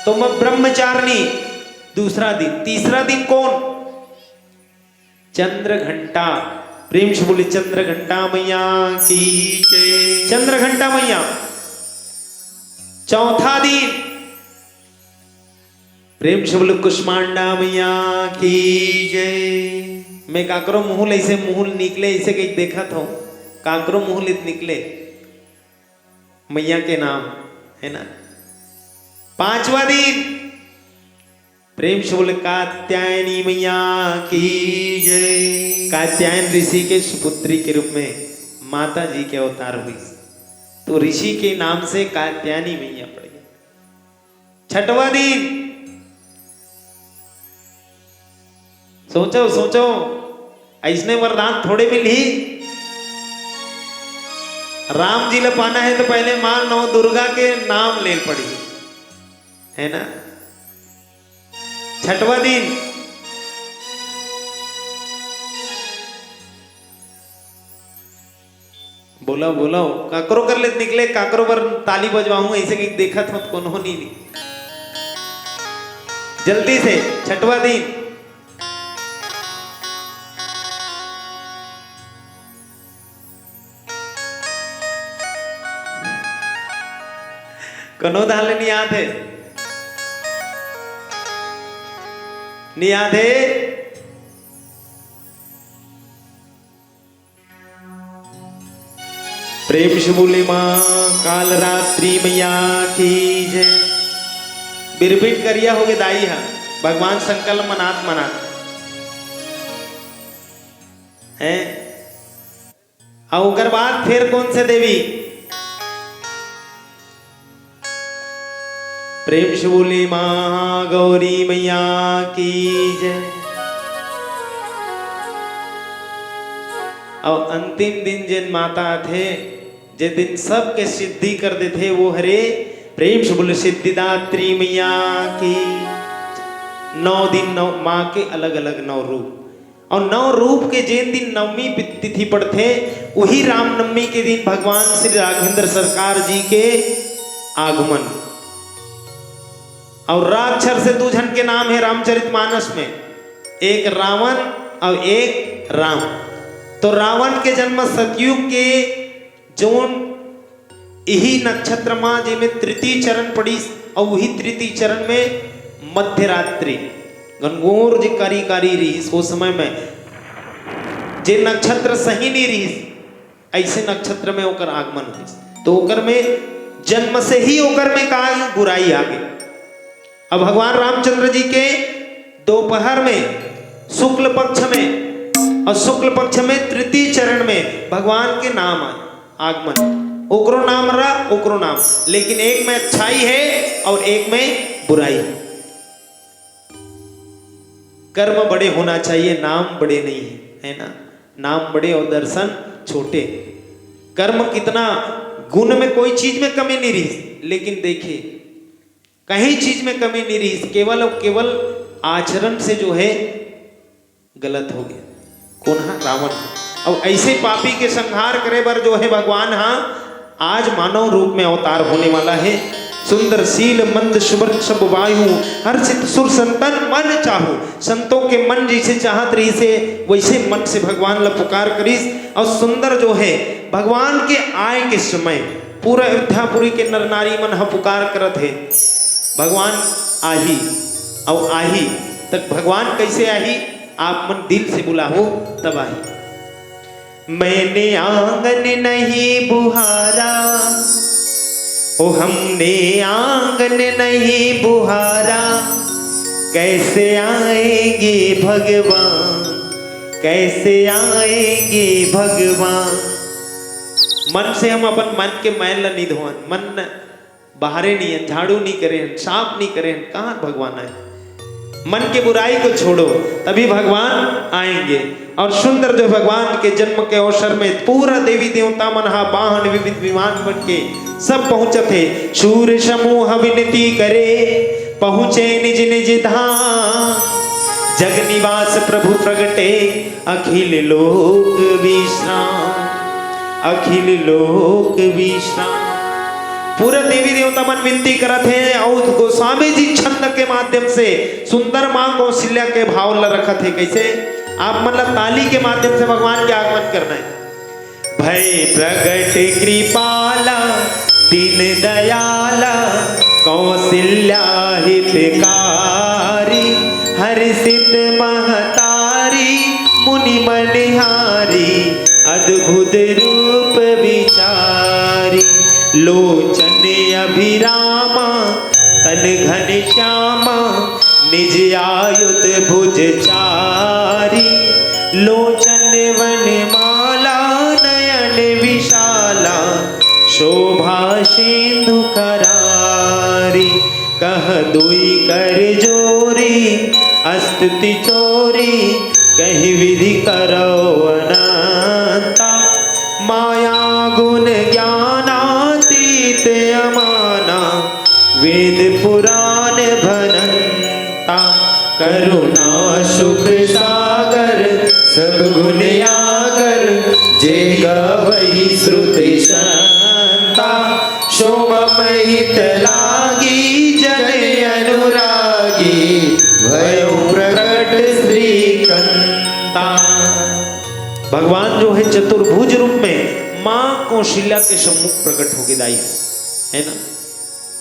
तो मैं ब्रह्मचारिणी दूसरा दिन, तीसरा दिन कौन? चंद्र घंटा, प्रेम से बोले चंद्र घंटा मैया की जय। चंद्र घंटा मैया। चौथा दिन, प्रेम से बोले कुष्मांडा मैया की जय। मैं काकरो मुहुल ऐसे मुहुल निकले, ऐसे कहीं देखत हूँ, काकरो मुहुल इत निकले मैया के नाम, है ना। पांचवा दिन, प्रेम से बोले कात्यायनी मैया की जय। कात्यायन ऋषि के सुपुत्री के रूप में माता जी के अवतार हुई, तो ऋषि के नाम से कात्यायनी मैया पड़ गई। छठवा दिन, सोचो सोचो, ऐसने वरदान थोड़े मिलही। राम जी ला पाना है तो पहले माँ नौ दुर्गा के नाम ले पड़ी, है ना। छठवा दिन, बोलो बोलो, काकरो कर ले निकले, काकरो बर ताली बजवाहूं, ऐसे कि देखत हो कोनो नहीं, नहीं। जल्दी से छठवा दिन। कोनो धाले नहीं आते, नहीं आते। प्रेम से बोले माँ काल रात्रि मैया की जय। बिरबिट करिया होगे दाई हा, भगवान संकल्प मनात मनात है। अउ ओकर बाद फिर कौन से देवी? प्रेम से बोले महागौरी मैया की जय। अउ अंतिम दिन जेन माता आथे, जे दिन सबके सिद्धि कर देथे, वो हरे प्रेम से बोले सिद्धिदात्री मैया की। नौ दिन नौ माँ के अलग अलग नौ रूप, अउ नौ रूप के जेन दिन नवमी पि-, तिथि पड़थे, उही रामनवमी के दिन भगवान श्री राघवेंद्र सरकार जी के आगमन। अउ राक्षर से दू झन के नाम है रामचरितमानस में, एक रावण अउ एक राम। तो रावण के जन्म सतयुग के जोन इही नक्षत्र मा जेमे तृतीय चरण पड़िस, अउ उही तृतीय चरण में मध्य रात्रि घनघोर जे कारी कारी रिहिस, ओ समय में जे नक्षत्र सही नहीं रिहिस, ऐसे नक्षत्र में ओकर आगमन होइस। तो ओकर में जन्म से ही ओकर में का बुराई आ गई। अब भगवान रामचंद्र जी के दोपहर में शुक्ल पक्ष में और शुक्ल पक्ष में तृतीय चरण में भगवान के नाम आए, आगमन, ओकरो नाम रहा, ओकरो नाम, लेकिन एक में अच्छाई है और एक में बुराई। कर्म बड़े होना चाहिए, नाम बड़े नहीं है, है ना। नाम बड़े और दर्शन छोटे। कर्म कितना, गुण में कोई चीज में कमी नहीं रही, लेकिन देखिए कहीं चीज में कमी नहीं रही, केवल और केवल आचरण से जो है गलत हो गया। कौन हा? रावण। अब ऐसे पापी के संहार करे बर जो है भगवान हा आज मानव रूप में अवतार होने वाला है। सुंदर सील मंद सुबर सब वायु, हर्षित सुर संतन मन चाहू। संतों के मन जैसे चाहत रहिसे, वैसे मन से भगवान ला पुकार करिस। और सुंदर जो है भगवान के आय के समय पूरा अयोध्यापुरी के नर नारी मन ह पुकार करत हे, भगवान आही। और आही तक भगवान कैसे आही? आप मन दिल से बुलाहो तब आही। मैंने आंगन नहीं बुहारा, ओ हमने आंगन नहीं बुहारा, कैसे आएंगे भगवान, कैसे आएंगे भगवान। मन से हम अपन मन के मैल ल नहीं धोवन, मन बाहरे नहीं है, झाड़ू नहीं करे हैं, साफ नहीं करे हैं, कहाँ भगवान आए? मन के बुराई को छोड़ो, तभी भगवान आएंगे। और सुंदर जो भगवान के जन्म के अवसर में पूरा देवी देवता मन हा वाहन विविध विमान बन के सब पहुंचत हे। सूर समूह विनती करे, पहुंचे निज निज धाम। जग निवास प्रभु प्रगटे, अखिल लोक विश्राम, अखिल लोक विश्राम। पूरा देवी देवता मन विनती करत हे और गोस्वामी जी छंद के माध्यम से सुंदर माँ कौशल्या के भाव ल रखत हे। कैसे? आप मन ला ताली के माध्यम से भगवान के आगमन करना है। भय प्रगट कृपाला दीन दयाला कौशल्या हितकारी, हर्षित महतारी मुनि मनिहारी अद्भुत रूप विचारी। लोचन अभिरामा तन घन श्यामा निज आयुध भुज चारी। लोचन वन माला नयन विशाला शोभा सिंधु करारी। कह दुई कर जोरी अस्तुति चोरी कहि विधि करो अनंता। माया गुण ज्ञानातीत अमाना वेद पुराण भनंता। करुणा सुख सागर सब गुण आगर जे गावहि श्रुति संता। सो मम हित लागी जन अनुरागी भयो प्रगट श्रीकंता। भगवान जो है चतुर्भुज रूप में माँ कौशल्या के सम्मुख प्रकट होके दाई है, है ना?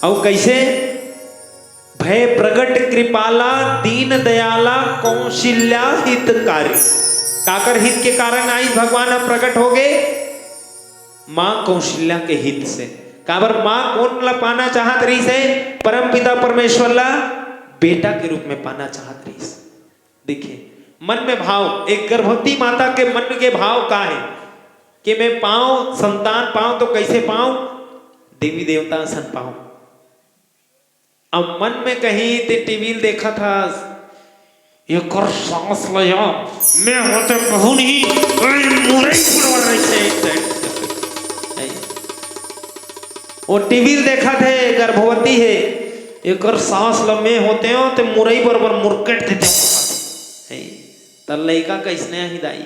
अउ कैसे? भय प्रगट कृपाला दीन दयाला कौशल्या हितकारी। काकर हित के कारण आई भगवान अब प्रकट हो गए? माँ कौशल्या के हित से। काबर माँ कोन ला पाना चाहत रहिस हे? परम पिता परमेश्वर ला बेटा के रूप में पाना चाहत रहिस। देखिए, मन में भाव, एक गर्भवती माता के मन के भाव का है कि मैं पाऊं, संतान पाऊं तो कैसे पाऊं? देवी देवता असन पाऊं। अब मन में कहीं ते टीवी ल देखत हस, एकर सांस ल या, मैं होते कहूं नहीं, अरे मुरई फुलवा रही से एक साइड। वो टीवी ल देखत हे, गर्भवती हे, एकर सांस ल मैं होते हो ते मुरई बरोबर मुरकेट देते हो। त लइका कैसने आही दाई?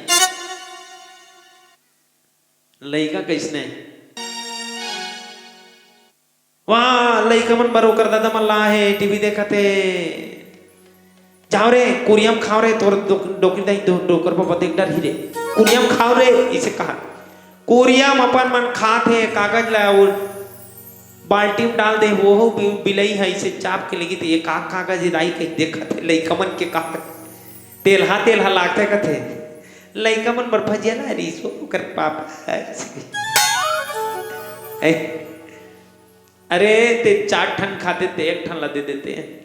लइका कैसने? वाह, लइका मन बर ओकर दादा मन ला हे, टीवी देखत हे। जाओ रे, कुरिया म खाओ रे, तोर डोक-, डोकरी दाई डो-, डोकर पापा देख डरही रे। कुरिया म खाओ रे, इसे कहा। कुरिया म अपन मन खात हे, कागज ला वो बाल्टी म डाल दे, वो बि-, बिलई हे, इसे चाप के लेगी, त ये का कागज हे दाई, कहीं देखत हे, लइका मन के कहा। तेलहा, तेलहा लागथे कथे। लइका मन बर भजिया ला रिसो, ओकर पापा हे। ए, अरे, ते चार ठन खाते, ते एक ठन ला दे देते।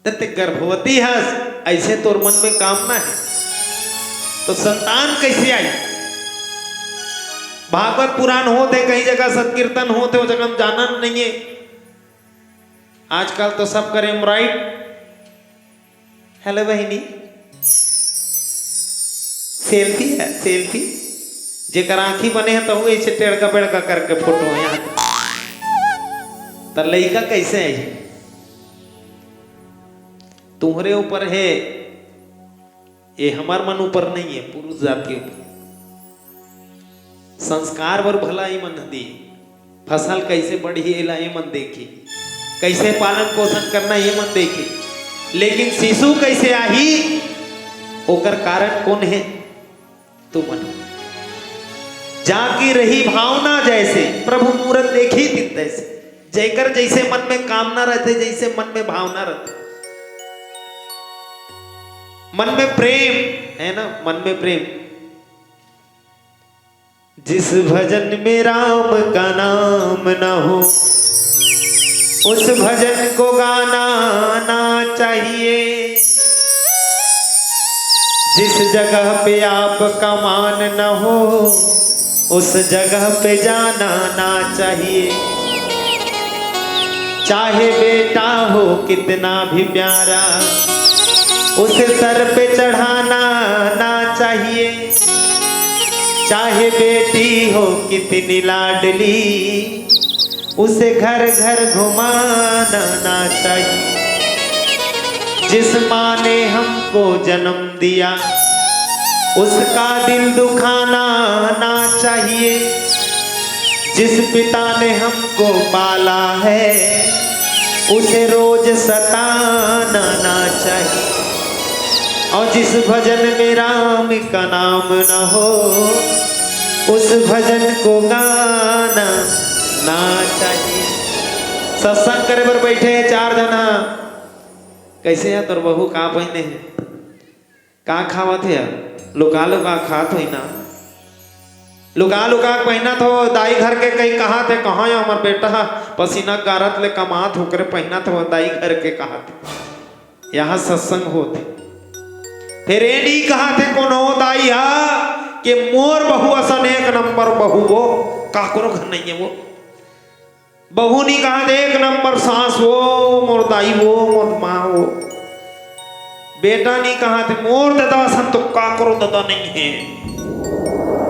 त ते गर्भवती हस, ऐसे तोर मन में कामना हे, तो संतान कैसे आई? भागवत पुराण होत हे, कहीं जगह सत्कीर्तन होत हे, वो जगह हम जानन नहीं है। आजकल तो सब करे एम्ब्रॉइड। हेलो बहिनी, सेल्फी हे, सेल्फी। जेकर आँखी बने हे, तहू ऐसे टेड़का-बेड़का करके फोटो हे। त लइका कैसे हे? तुम्हरे ऊपर हे, ये हमर मन ऊपर नहीं हे, पुरुष जाति ऊपर। संस्कार बर भला ये मन दी, फसल कैसे बढ़ही, एला ये मन देखी, कैसे पालन पोषण करना, ये मन देखी, लेकिन शिशु कैसे आही, ओकर कारण कोन हे? तुमन। जाकी रही भावना जैसे, प्रभु मूरत देखी तिन तैसे। जेकर जैसे मन में कामना रहथे, जैसे मन में भावना रहथे, मन में प्रेम, है ना, मन में प्रेम। जिस भजन में राम का नाम न हो, उस भजन को गाना ना चाहिए। जिस जगह पे आपका मान न हो, उस जगह पे जाना ना चाहिए। चाहे बेटा हो कितना भी प्यारा, उसे सर पे चढ़ाना ना चाहिए। चाहे बेटी हो कितनी लाडली, उसे घर घर घुमाना ना चाहिए। जिस माँ ने हमको जन्म दिया, उसका दिल दुखाना ना चाहिए। जिस पिता ने हमको पाला है, उसे रोज सताना ना चाहिए। और जिस भजन में राम का नाम ना हो, उस भजन को गाना ना चाहिए। सत्संग करे बर बैठे हे चार जना। कैसे हे तोर बहू, का पहिने हे, का खावत हे? लुका लुका खात होही ना, लुका लुका पहिनत हो। दाई घर के कहीं कहात हे, कहाँ हे हमर बेटा, पसीना गारत ले कमात हो, ओकरे पहिनत हो, दाई घर के कहात हे। यहाँ सत्संग होत हे। फेर ए नी कहात हे कोनो दाई हा के मोर बहू असन एक नंबर बहू वो, काकरो घर नहीं हे वो। बहू नी कहात हे एक नंबर सास वो, मोर दाई वो, मोर माँ वो। बेटा नी कहात हे मोर ददा असन तो काकरो ददा नहीं हे।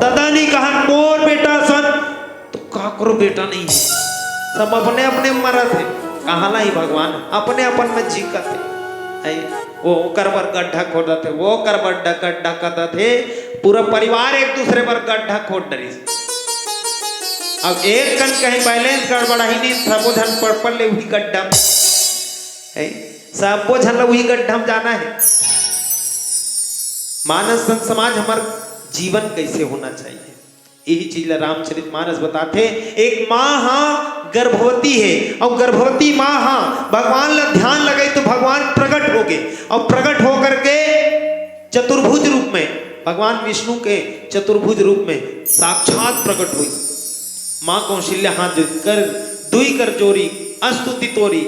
ददा नी कहात मोर बेटा असन तो काकरो बेटा नहीं हे। सब अपने अपने मरत हे। कहाँ ला ही भगवान, अपने अपन में झिकत हे। ऐ, वो ओकर बर गड्ढा खोदत हे, वो ओकर बर ड-, गड्ढा खोदत हे। पूरा परिवार एक दूसरे बर गड्ढा खोद डरिस। अब एक कन कहीं balance गड़बड़ाही नहीं, सबो झन पड़ पड़ ले उही गड्ढा में। ऐ, सबो झन ला उही गड्ढा में जाना हे। मानस संत समाज, हमर जीवन कैसे होना चाहिए, यही चीज ला रामचरित मानस बताथे। एक माँ हा गर्भवती हे, अउ गर्भवती माँ हा भगवान ला ध्यान लगाई तो भगवान प्रगट होगे, अउ प्रगट होकर के चतुर्भुज रूप में, भगवान विष्णु के चतुर्भुज रूप में साक्षात प्रगट हुई। माँ कौशल्या हाथ जोड़ कर दुई कर जोरी, स्तुति तोरी।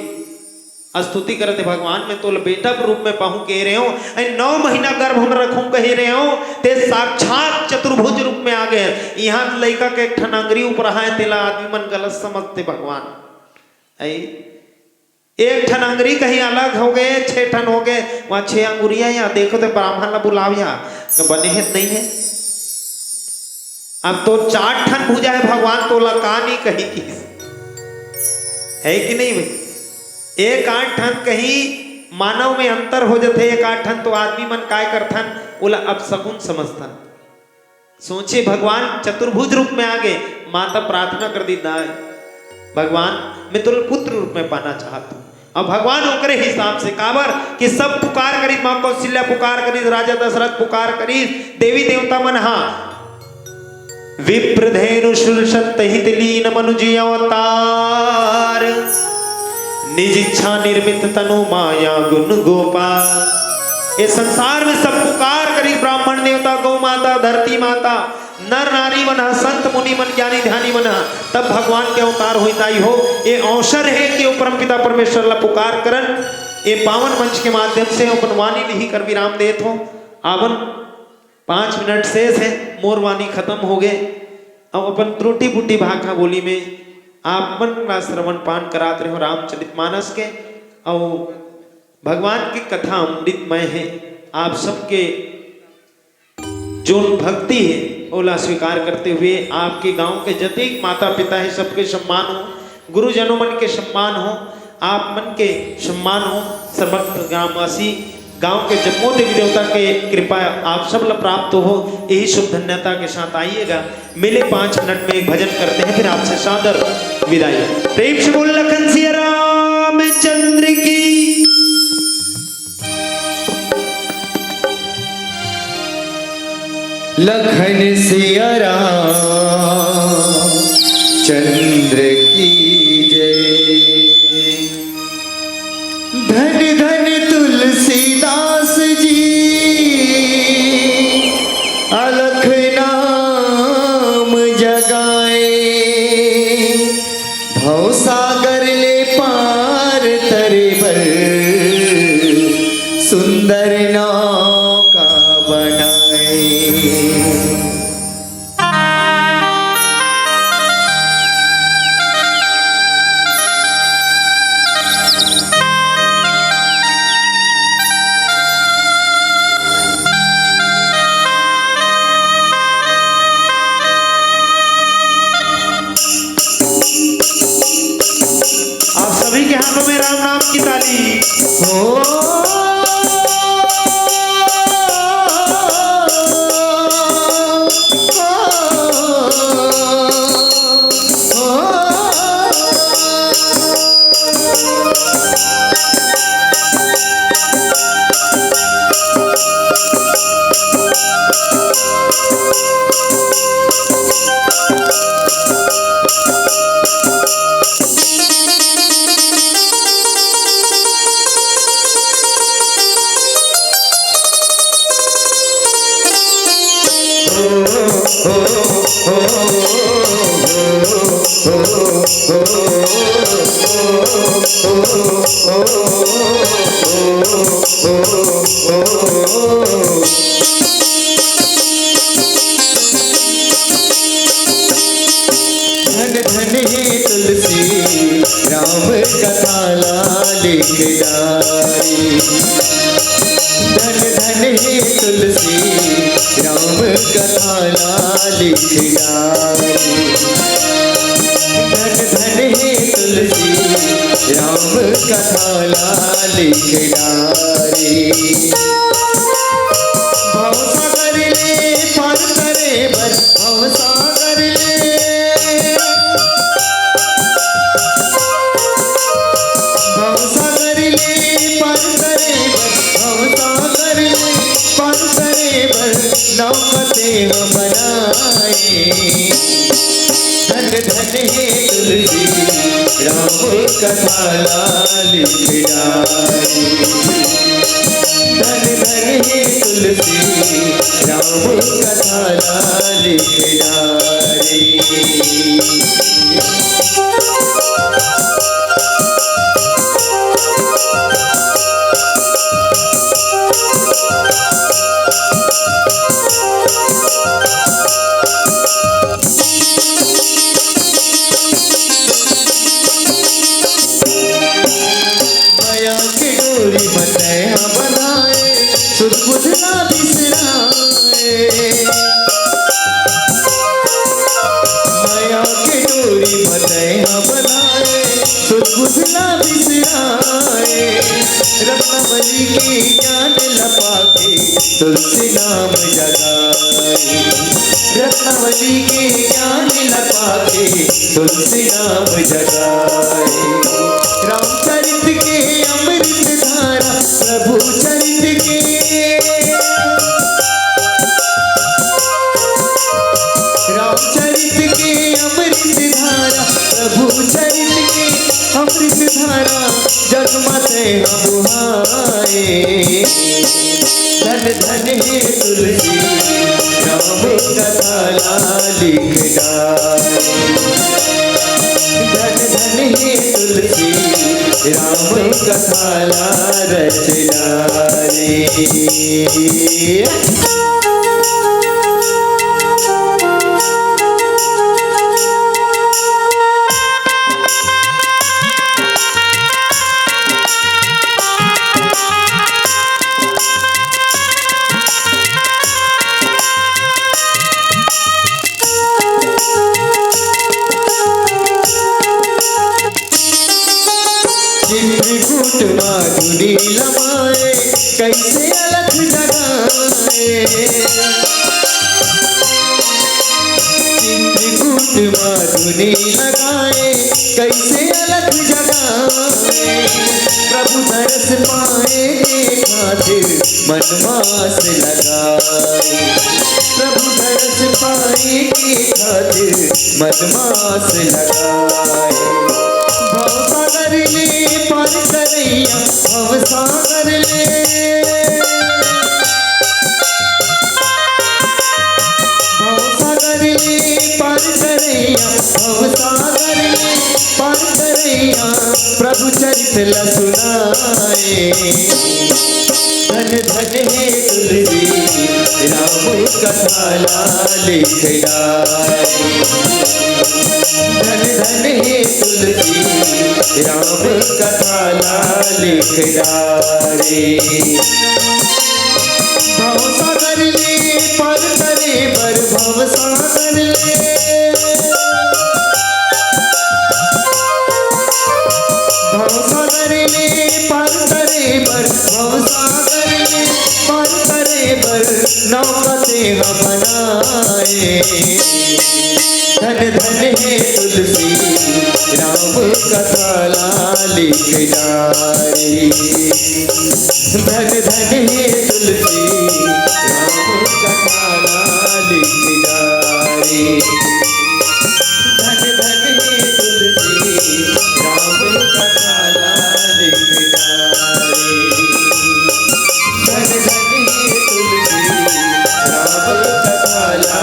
स्तुति करत हे, भगवान, मैं तोला बेटा के रूप में पाहूं कहे रहे हो, ऐ नौ महीना गर्भ में रखूं कहे रहे हो, ते साक्षात चतुर्भुज रूप में आ गए। यहाँ लइका के एक ठन अंगरी ऊपर है, तेला आदमी मन गलत समझते भगवान। ऐ एक ठन अंगरी कहीं अलग हो गए, छह ठन हो गए, वहाँ छह अंगुरियां, यहाँ देखो तो ब्राह्मण ला बुलाव, यहाँ तो बने हे नहीं हे। अब तो चार ठन भुजा हे भगवान, तोला का नहीं कही किस, है कि नहीं भाई? एक आध ठन कहीं मानव में अंतर हो जथे, एक आध ठन तो आदमी मन काय करथन, ओला अपशकुन समझथन। सोचे भगवान चतुर्भुज रूप में आगे, माता प्रार्थना कर दी, दाई भगवान, मैं तोला पुत्र रूप में पाना चाहत हूँ। अब भगवान ओकरे हिसाब से, काबर कि सब पुकार करिस, माँ कौशल्या पुकार करिस, राजा दशरथ पुकार करिस, देवी देवता मन हा विप्र धेनु सुर सत्त हित लीन मनुज अवतार। निज इच्छा निर्मित तनु माया गुण गोपाल। ये संसार में सब पुकार करिस, ब्राह्मण देवता, गौ माता, धरती माता, नर नारी मन ह, संत मुनि मन, ज्ञानी ध्यानी मन ह, तब भगवान के अवतार होई, दाई हो। ये अवसर हे कि वो परमपिता परमेश्वर ला पुकार करन। ये पावन मंच के माध्यम से अपन वाणी लिही कर विराम देत हो। आवन पाँच मिनट शेष हे, मोर वाणी खत्म हो गए। अब अपन त्रुटि पुटि भाखा बोली में आप मन ला श्रवण पान करात रहे हो रामचरित मानस के, और भगवान की कथा अमृतमय हे। आप सबके जोन भक्ति हे, ओला स्वीकार करते हुए आपके गांव के जतेक माता पिता हे, सबके सम्मान हो, गुरुजनों मन के सम्मान हो, आप मन के सम्मान हो, समस्त ग्रामवासी, गांव के जम्मो देवी देवता के कृपा आप सब ला प्राप्त हो। यही शुभ धन्यता के साथ आइएगा, मिले पाँच मिनट में एक भजन करते हैं, फिर आपसे सादर विदाई। प्रेम से बोल लखन सिया रामचंद्र की। लखन सिया राम चंद्र की जय। धन धन तुलसीदास जी अलख नाम जगाए। भवसागर ले पार तरे बर सुंदर नौका बनाए। आप सभी के हाथों में राम नाम की ताली। हो। धन धन हे तुलसी, राम कथा ला लिख डारी। धन धन हे तुलसी, राम कथा ला लिख डारी। धन धन हे तुलसी, राम कथा ला लिख डारी। भवसागर ले पार करे बर, भवसागर ले, भवसागर ले पार करे बर, भवसागर ले पार करे बर, नौका तेहा बनाए। धन धन हे तुलसी, राम कथा ला लिख डारी। धन धन हे तुलसी, राम कथा ला लिख डारी। मया के डोरी म तैं हा बंधाए, सुध बुध ला बिसराए। मया के डोरी म तैं हा बंधाए, सुध बुध ला बिसराए। रत्नावली के ज्ञान ला पाके, तुलसी नाम जगाए। रत्नावली के ज्ञान ला पाके, तुलसी नाम जगाए। रामचरित के अमृत धारा, प्रभु चरित के, रामचरित के अमृत धारा, प्रभु चरित के अमृत धारा, जग म तैं हा बुहाए। धन धन हे तुलसी, राम कथा ला लिख डारी। धन धन हे तुलसी, राम कथा ला रच डारी। चित्रकूट मा धुनी लमाए, कइसे अलख जगाए। चित्रकूट मा धुनी लगाए, कइसे अलख जगाए। प्रभु दरस पाए के खातिर मन म आस लगाए। प्रभु दरस पाए के खातिर मन म आस लगाए। भवसागर ले पार करइया, भवसागर ले, भवसागर ले पार करइया, भवसागर ले पार करइया, प्रभु चरित ला सुनाए। धन धन हे तुलसी, राम कथा ला लिख डारी। धन धन हे तुलसी, राम कथा ला लिख डारी। भवसागर ले पार करे बर, भवसागर ले, भवसागर ले पार करे बर, भवसागर ले पार करे बर, नौका तेहा बनाए। धन धन हे तुलसी, राम कथा ला लिख डारी। धन धन हे तुलसी, राम कथा ला लिख डारी। धन धन हे तुलसी, राम कथा ला लिख डारी। धन धन हे तुलसी, राम कथा ला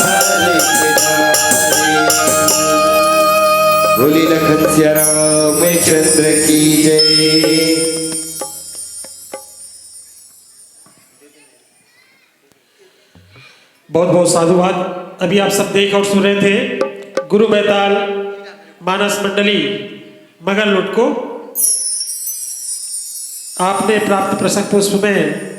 बोली लखन सिया राम चंद्र की जय। बहुत बहुत साधुवाद। अभी आप सब देख और सुन रहे थे गुरु बैताल मानस मंडली मगर लुट को। आपने प्राप्त प्रसंग पुष्प में